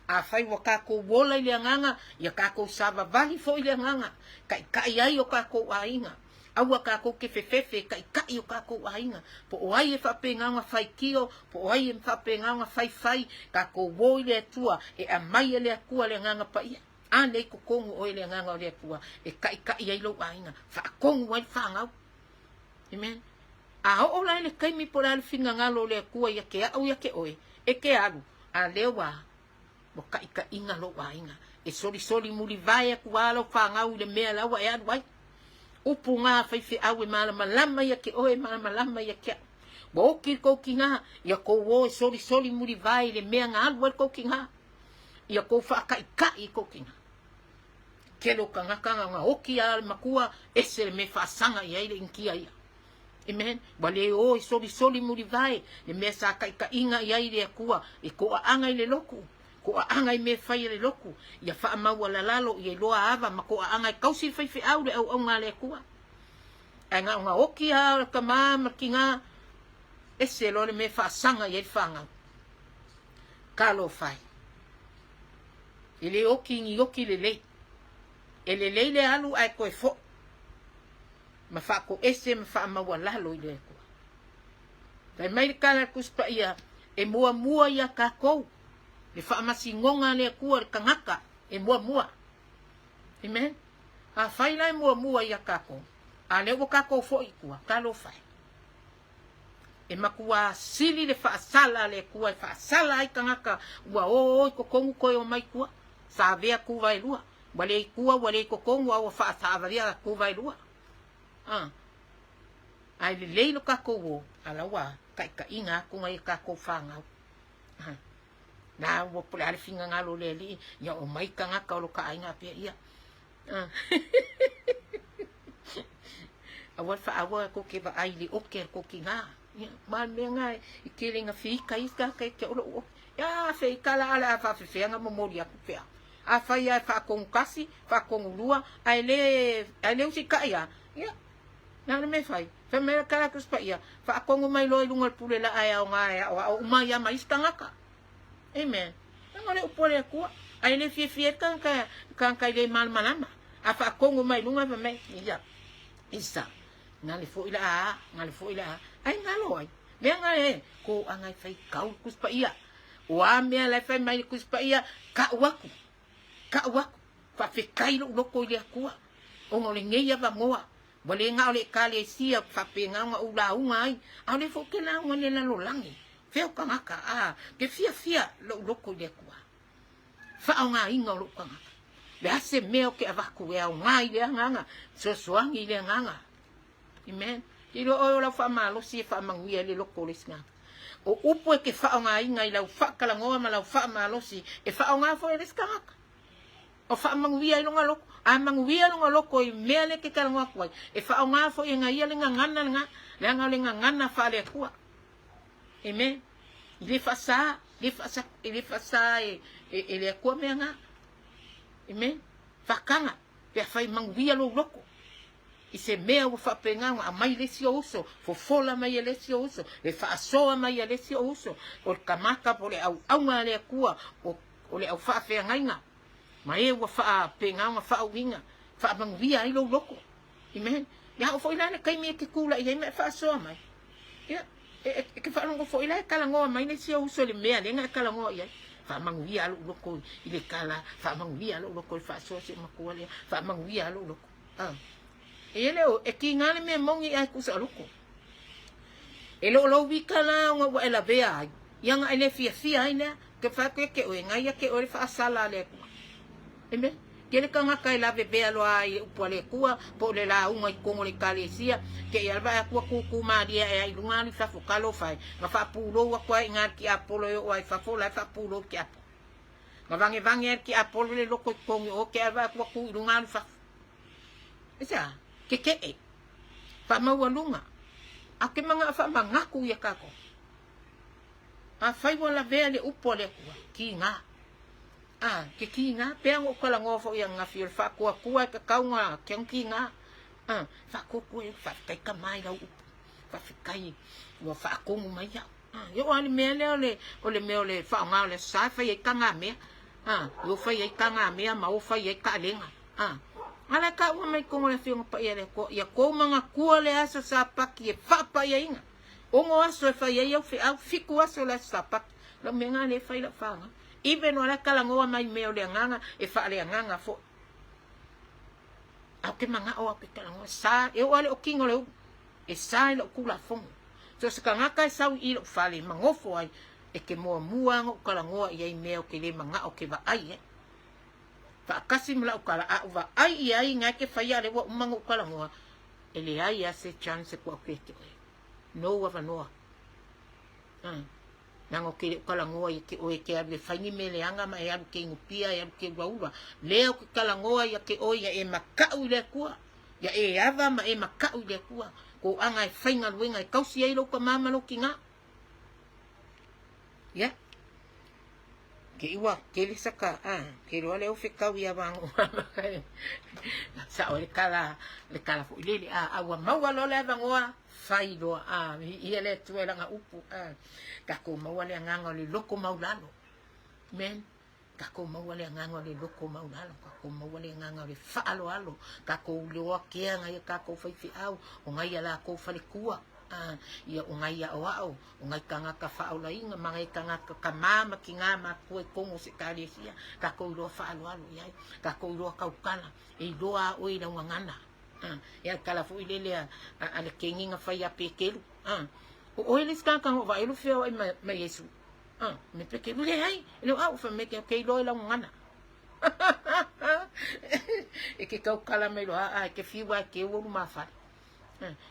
Afai ua tatou ola i le Agaga, ia tatou savavali foi i le Agaga, taitai ai o tatou aiga. Aua tatou te fefefe e taitai o tatou aiga. Po o ai e faapena ona faitio, po o ai e faapena ona faifai, tatou o i le Atua, e aumai e le Atua le Agaga Paia. A lea i totonu oe le Agaga o le Atua e taitai ai lou aiga, faatonu ai le fanau. Amen. A oo la i le taimi po o le a le finagalo o le Atua ia te au ia te oe, e te alu, a lea ua ua taitaiga lou aiga. E solisoli mulivae atu lava lau fanau i le mea la ua e alu ai. Upu na faifeau e malamalama ia te oe, e malamalama ia te au. Ua oki le tou tina, ia tou o e solisoli mulivae i le mea na alu ai le tou tina. Ia tou faataitai i tou tina. Tele o tagata na ona oki lava le matua, ese le mea e faasaga i ai le Initia ia. Amen. Ua le o e solisoli mulivae le mea sa taitaiga i ai le Atua, e toaaga i le lotu, toaaga i mea e fai a le lotu, ia faamaualalalo, ia iloa ava ma toaaga e tausi le faifeau le auauna a le Atua. Ae na ona oki lava o le tama ma le tina, ese loa le mea e faasaga i ai le fanau. Talofa e. E le oki ni oki lelei. E lelei le alu ae toe foi ma faatoese ma faamaualalo i le Atua. Fai mai le tala a le Tusi Paia, e muamua ia tatou le faamasinoga a le Atua le tagata e muamua. Amen. Afai la e muamua ia tatou, a lea ua tatou foi i tua, talofa e. E matua sili le faasala a le Atua e faasala ai tagata ua o o i totonu toe omai i tua. Sa avea kuva e lua. Ua le i tua ua le i totonu a ua faasavalia kuva e lua. A. Ae lelei lo tatou o, a la ua taitaiga atu nai a tatou fanau. A. Na ua po o le a le finagalo o le Alii, ia omai tagata o lo ta aiga pea ia. Aua le faaua tou te vaai i le oke a le tou tina. Ia, ma le mea lena e tele ina feita ai tagata ia te au lou oke. Ia, feita la a o le a faafefea ona momoli atu pe a. Afai lava e faatonu tasi, faatonu lua, ae le, ae le usitai lava, ia, na o le mea e fai. Fai mai le tala a Tusi Paia, faatonu mai loa i luga o le pule laa e aoga e aoao uma ai lava ma isi tagata. Amen. Leaga o le upu a le Atua. Ae le fiafia ai le tagata, le tagata e le malamalama. A faatonu mai luga fai mai, ia, isa, gale foi la a, gale foi la a. Ai galo ai. Mea nga e, ko anga e whai kau le Tusi Paia. O a mea la e whai mai le Tusi Paia, ka'u aku, ka'u aku, whawhetai lo'u loko i le Atua, ona o lenei avanoa, ua le na o le Ekalesia faapena ona ou lauga ai, a o lea foi ou te lauga i le lalolagi, fea o tagata, a, ke fiafia lo'u loko i le Atua. Faaaogaina o lo'u tagata. Le a se mea ou te avatu e aoga i le agaga, fesoasoani i le agaga. Amen. Ke iloa oe o lau faamalosi e faamanuia ai le loko o le isi tagata. O upu e te faaaogaina i lau faatalanoa ma lau faamalosi, e faaaoga foi e le isi tagata. O faamanuia ai lona loko. A manuia lona loko i mea lea e te talanoa atu ai, e faaaoga foi e ia le gagana lena, leaga o le gagana faale-Atua. Amen. I le faasa, le faasa, i le faasa e, e, e le Atua mea na. Amen. Faataga, pe afai manuia lou loko. I se mea ua faapena ona aumai le isi ou uso, fofola mai e le isi ou uso, le faasoa mai e le isi ou uso, o le kamaka po o le auauna a le Atua, o, o le au faafeagaiga, ma e ua faapena ona faauiga, faamanuia ai lou loto. Amen. Ia oo foi la le taimi e te tulai ai ma e faasoa mai. Ia, e, e, e te faalogo foi la e talanoa mai le isi ou uso i le mea lea na e talanoa i ai. Faamanuia lou loto i le tala, faamanuia lou loto i le faasoa si ou matua lea, faamanuia lou loto. Ah. E le o, e kiga le mea moni ae tuusaoloto. E le o lou ika la ona ua e lavea ai, ia na e le fiafia ai lea, ke fai atu ia te oe, na ia te oe le faasala a le Atua. Amen. Tele tagata e lavevea loa ai i le upu a le Atua, po o le lauga i totonu o le Ekalesia, te i ala vae atu a kūkū mālie ae ai i luga alu i fafo, talofa e, na faapulou atu ai i ina le tiapolo e oo ai i fafo, o la e faapulou le tiapolo. Na vangevange ai le tiapolo le loko i totonu i o, te i ala vae atu a kū i luga alu i fafo. Aisea? Kekeʻe. Faamaualuga. A ke manaʻo faamanatu ia kākou. Afai ua lavea le upu a le Atua, kīnā. A, ke kīnā, pea ona ou talanoa foi ananafi o le faatuatua e tatau ona ke ona kīnā. A, faatuatua e faafetai tama i lau upu. Faafetai ua faatonu mai au. A, e oo lava i le mea lea o le, o le mea o le faaaoga o le Aso Sa e fai ai tagamea. A, e o fai ai tagamea ma o fai ai taalega. A, a la e taua mai i totonu o le Afioga Paia a le Atua, ia tou manatua le aso Sapati e faapaiaina. Ono aso e fai ai au feau, fitu aso le aso Sapati. Lau mea lena lea e fai lau faaaoga. Even o la e talanoa mai mea o le agaga, e faaleagaga foi. A ou te manao au ke talanoa, sa, e oo lava i le okina o le ulu, e sa i lau Tulafono. So se tagata e sau i lou fale ma nofo ai, e te muamua ona ou talanoa i ai mea ou te le manao ou te vaai i ai. Faatasi ma lau tala, a ou vaai i ai na e te faia a lea ua uma ona ou talanoa, e leai lava se chance e tuu atu ia te oe. Nou avanoa. Leaga ou te le o talanoa ia te oe e te alu e fai ni mea leaga ma e alu e te inu pia, e alu e te ulaula. Lea ou te talanoa ia te oe ia e makaʻu i le Atua. Ia e ava ma e makaʻu i le Atua. Koaga e faigaluega e tausi ai lou tamā ma lou tinā. Ia. Ke iwa tele saka, a, ke loa le ofe kau ia vango. Sao le kala, le kala foi lele, a, a ua maua loa le avanoa, fai loa, a, viia le Atua i lana upu, a, tatou maua le agaga o le loko maulalo. Amen. Tatou maua le agaga o le loko maulalo, tatou maua le agaga o le faaaloalo, tatou iloa kea nai a tatou faifeau, o nai a latou faletua, a, ia o nai aoao, o nai tagata faaolaina ma nai tagata tamā ma tinā matutua i totonu o se Ekalesia, tatou iloa faaaloalo i ai, tatou iloa tautala, e iloa a oe i lau gagana. A, e a tala foi lele a, a, a le kegi na fai ia Petelu. A, o oe le isi tagata na ou vaai ai lou feoai ma, ma Iesu. A, me Petelu, leai, e le o au, fai mai ke, ke iloa i lau gagana. E ke tautala mai loa, a, e te fiu a e keu ou lumafale.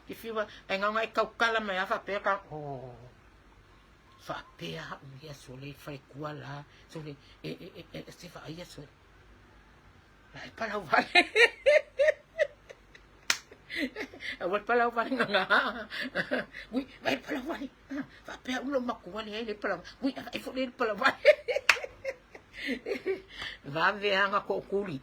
Ke fiu a, e ngaunga e tautala mai a faapea ka, oh, faapea au ia sole i faletua la, sole, e, e, e, e, se vaaia sole. La e palau vale. Aua le palau vale nga. Ui, vai le palau vale. Faapea ulo matua le ai le palau. Ui, e fo le palau vale. Vave anga tookuli.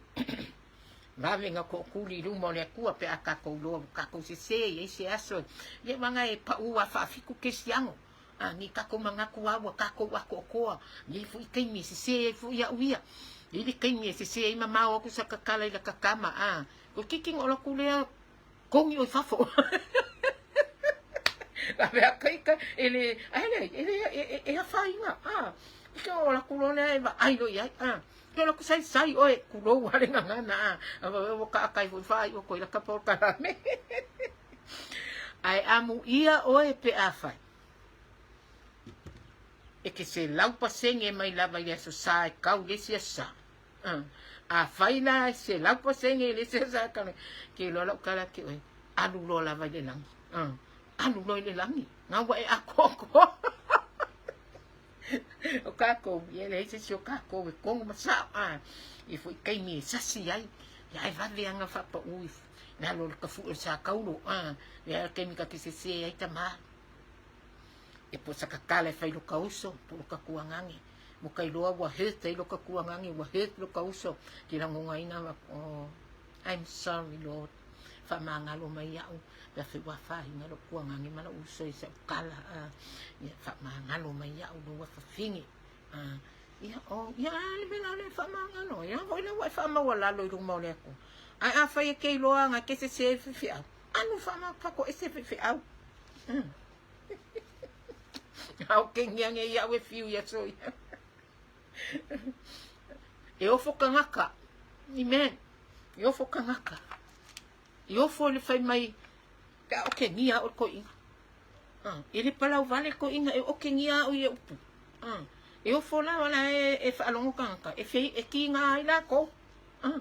Vave nga tookuli i luma o le Atua pe a tatou loa ua tatou sese i ai se aso. Ia wanga e pau a faafitu kesiano. A ni tatou manatu lava ua tatou atoatoa, e i ai foi taimi e sesē ai foi au ia. E i ai le taimi e sesē ai mamao atu sa tatala i lata tama, a, toeitiiti ona ou alu atu lea, togi oe i fafo. Ave a kai ka e le ai le e le e e afaina a ke o la kulo le e vaai lo iai a ke o la sai sai oe kulo wa le ngangana a a va o ka kai fo fa o ko la ka por ka me ai amu ia oe pe a fai e ke se lau pasenge mai lava i le aso sa e kau le isi aso sa. Afai la e 100% i le isi aso sa e kau ke iloa lau tala ia te oe, alu loa lava i le lagi. Alu loa i le lagi, na ua e atoatoa. O kākou, ia e leai se isi o kākou e kono ma sao, e foi taimi e sasi ai, ia e vave ana faapaū i lalo o le tafuʻe o le sātaulo, lea le taimi ta te sesē ai tamā. E po sa tatala e fai lo ka uso po lo ka tuagage mo ka iloa ua hurt ai lo ka tuagage ua hurt lo ka uso ke lagonaina ma oh I'm sorry Lord faamagalo mai iaʻu pe afai ua afaina lou tuagage ma lou uso i sa'u tala a ia faamagalo mai iaʻu lou afafine a ia oh ia le mea la le faamagalo ia foi la ua e faamaualalo i luma o le Atua ae afai e ke iloa aga ke sesē faifeau alu faatoese faifeau. A o ke ngiangia iaʻu e fiu ia so ia. E ofo kangaka. Amen. E ofo kangaka. E ofo le fai mai pe a o ke ngia o ko inga. Ah, e le palau vale ko inga e o ke ngia o ia upu. Ah, e ofo la wala e e whaalongo kangaka. E fei e ki ngā ai la ko. Ah,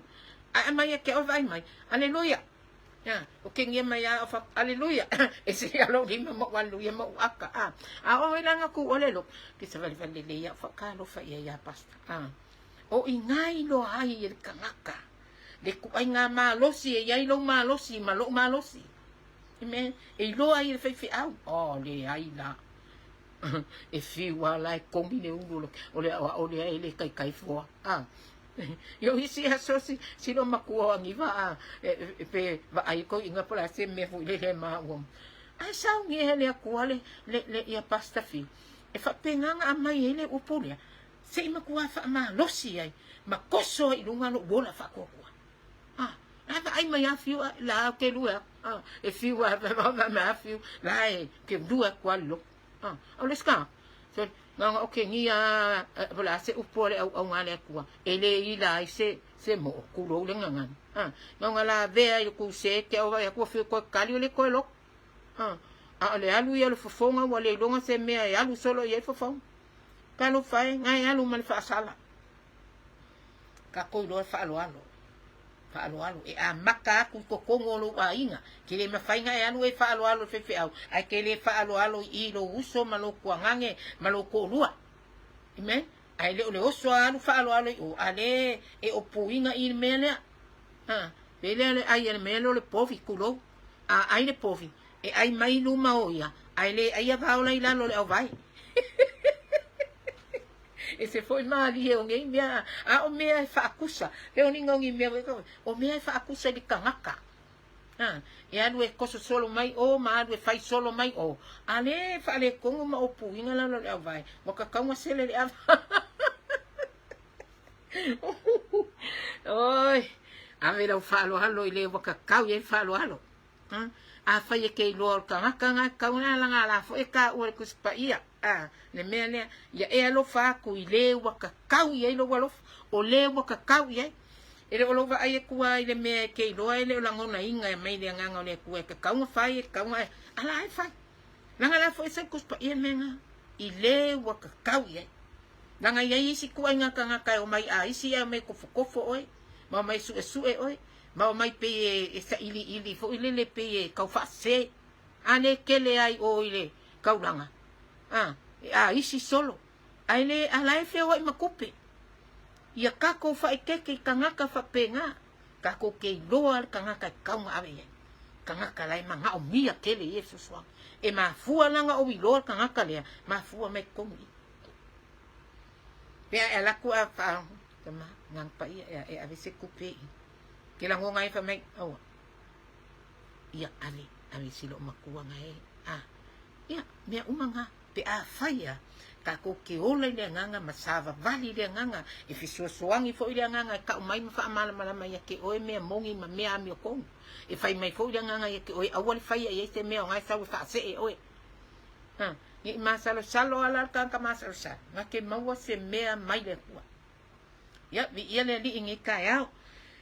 a mai e ke o vai mai. Aleluia. A, o ke ngia mai a o fa, aleluia, e se alo lima mo aleluia mo aka a. A o ilanga ku ole lo, ke sa vale vale le ia fa ka lo fa ia ia pasta. A. O i ngai lo ai e kangaka. Le ku ai ngā malosi e iai lou malosi ma lou malosi. Amen. E iloa ai le faifeau. Oh, le ai la. E fiu a la e kogi le ulu o le aoao lea e le kaikai foa. A. I o isi aso si si lo makua o Agiva a e, pe vaai ko inga po la se mea foi le le ma ua. Ae sauni e le akua le le le ia Pastor Phil. E faapena na aumai ai le upu lea, se i matua faamalosi ai ma koso ai i luga lou ola faatuatua. Ah, la vaai mai a fiu a la ke lua ah, e fiu a va ma fiu la e ke lua kwa lo. Ah, o le ska. So, nga o ke ngia po la se upu a le auaunga a le Atua, e le ila ai se se moo kulou le gagana. Ah, nga la avea i le kuse te au vai atu fiu koe kali o le koe loko. A, a o le alu ia o le fofoga ua le iloga se mea e alu solo i ai fofoga. Talofa e, na e alu ma le faasala. Kākou iloa e faaaloalo. Faaaloalo. E amata atu i totonu o lou aiga. Ke le mafai na e alu e faaaloalo i le faifeau, ae ke le faaaloalo i i lou uso ma lou tuagane ma lou toalua. Amen? Ae le o le oso a alu faaaloalo i o, a le e opuina i le mea lea. Ha, pe lea le ai a le mea lea o le povi, tulou. A ai le povi, e ai mai i luma o ia, ae le aia vaola i lalo o le auvae. E se foi malie o nei mea, a o mea e faakusa. Le oniga o ni mea, o mea e faakusa i le tagata. A, e alu e koso solo mai o, ma alu e fai solo mai o. A le faaletonu ma opuiga lalo o le auvae, ua tatau ona sele le ava. Oi, ave lau faaaloalo i le ua tatau i ai le faaaloalo. Afai e ke iloa o le tagata na tatau ona laga la foi e taua le Tusi Paia. A, le mea lea, ia e alofa atu i le ua tatau i ai lou alofa, o le ua tatau i ai. E le o lou vaai atu lava i le mea e te iloa e le o lagonaina e mai le Agaga o le Atua e tatau ona fai, e tatau ona e, a la e fai. Laga la foi e sau Tusi Paia le mea na, i le ua tatau i ai. Laga i ai isi ituaiga tagata e omai a isi ae omai e tofotofo oe, ma omai e suesue oe, ma omai pei e, e sailiili foi lele pei e tau faasese. A le kele ai o i le kaulanga, a, e a isi solo, ae le, a la e feoai ma tupe. Ia kakou faaeteete i tagata faapena, kakou ke iloa le tagata e tatau ona ave i ai. Tagata la e manaomia tele ia fesoasoani. E mafua la ona ou iloa le tagata lea, mafua mai totonu i i. Pea e ala atu a wha, tama, ngang pa ia, e, e ave se kupe i. Ke lagona ai wha mai, aua. Ia, ave, ave si loo makua nga e, a. Ia, mea uma nga, pe a whai a, kākou ke ola i le agaga ma savavali i le agaga, e fesoasoani foi le agaga e kau mai ma faamalamalama ia te oe mea moni ma mea amiotonu. E fai mai foi le agaga ia te oe, aua le faia i ai se mea o nga e sau e faasee oe. Ha, ne i masalosalo a la le tagata masalosalo, na te maua se mea mai le Atua. Ia, viia le Alii i nei taeao.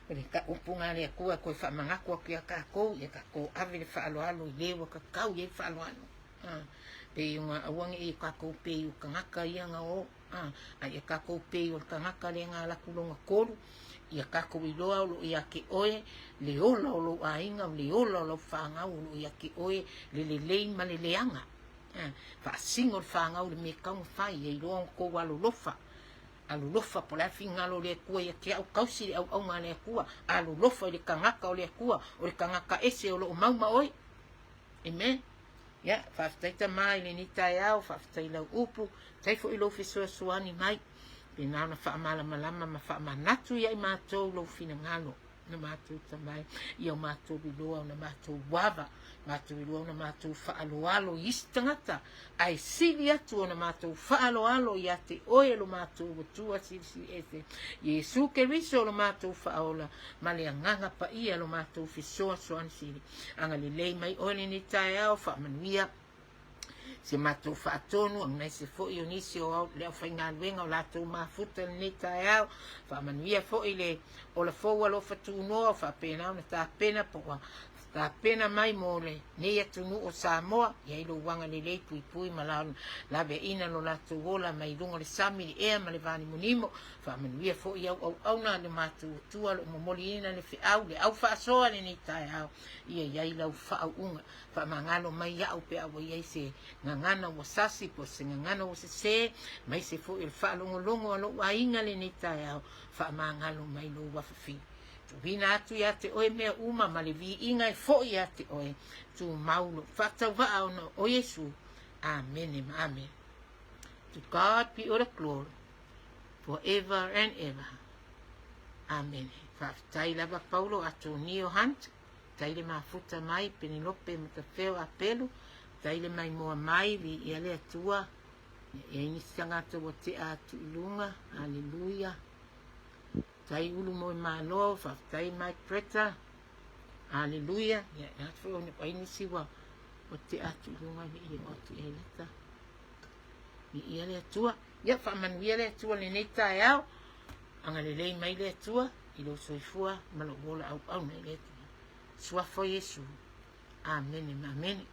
O le upuga a le Atua e toe faamanatu atu ia tatou, ia tatou ave le faaaloalo i le ua tatau i ai le faaaloalo. Ha, pei ona aua ne i tatou pei o tagata ia na o, ha, a ia tatou pei o le tagata lea na alu atu lona tolu, ia tatou iloa o lo o ia te oe le ola o lou aiga, o le ola o lau fanau, o lo o ia te oe le lelei ma le leaga. Ha, faasino le fanau i le mea e tatau ona fai, ia iloa ona tou alolofa. Alolofa po o le a le finagalo o le Atua ia te au, tausi le auauna a le Atua, alolofa i le tagata o le Atua, o le tagata ese o lo o mau ma oe. Amen. Ia, faafetai Tama i lenei taeao, faafetai i lau upu, faafetai foi i lou fesoasoani mai. Pena ona faamalamalama ma faamanatu ia i matou lou finagalo na matou Tama e, ia o matou iloa ona matou ava, matou iloa ona matou faaaloalo i isi tagata, ae sili atu ona matou faaaloalo ia te oe lo matou Atua Silisili Ese, Iesu Keriso lo matou Faaola, ma le Agaga Paia lo matou Fesoasoani Sili. Agalelei mai oe lenei taeao, faamanuia si matou faatonu, aemaise foi o nisi o le aufaigaluega o latou mafuta i lenei taeao. Faamanuia foi le ola fou alofa tunoa o faapena ona tapena po ua tapena mai mo lenei atunuu o Samoa. I ai lou agalelei puipui ma laveaiina lo latou ola mai luga o le sami, le ea ma le vanimonimo. Faamanuia foi au auauna a lo matou Atua o lo o momoliina le feau, le au faasoa i lenei taeao, ia i ai lau faauuga. Faamagalo mai au pe a ua i ai se gagana ua sasi po o se gagana ua sese, aemaise foi o le faalogologo a lou aiga lenei taeao, faamagalo mai lou afafine. Tuuina atu ia te oe mea uma ma le viiga e foi ia te oe, tumau lou faatauvaa ona o Iesu. Amene ma amene. To God be all the glory for ever and ever. Amene. Faafetai lava Paulo Atonio Hunt. Tai le mafuta mai Penelope Matafeo Apelu, tai le maimoa mai, viia le Atua. Ia i ai nisi tagata ua tea atu i luga, aleluia. Tai ulu moe malo, faafetai Mike Preta, aleluia. Ia i atu foi ai nisi ua ua tea atu i luga i le o atu i ai leta. Viia le Atua. Ia faamanuia le Atua lenei taeao. Agalelei mai le Atua i lou soifua ma lou ola auauna i le Atua. Suafa o Iesu. Amene ma amene.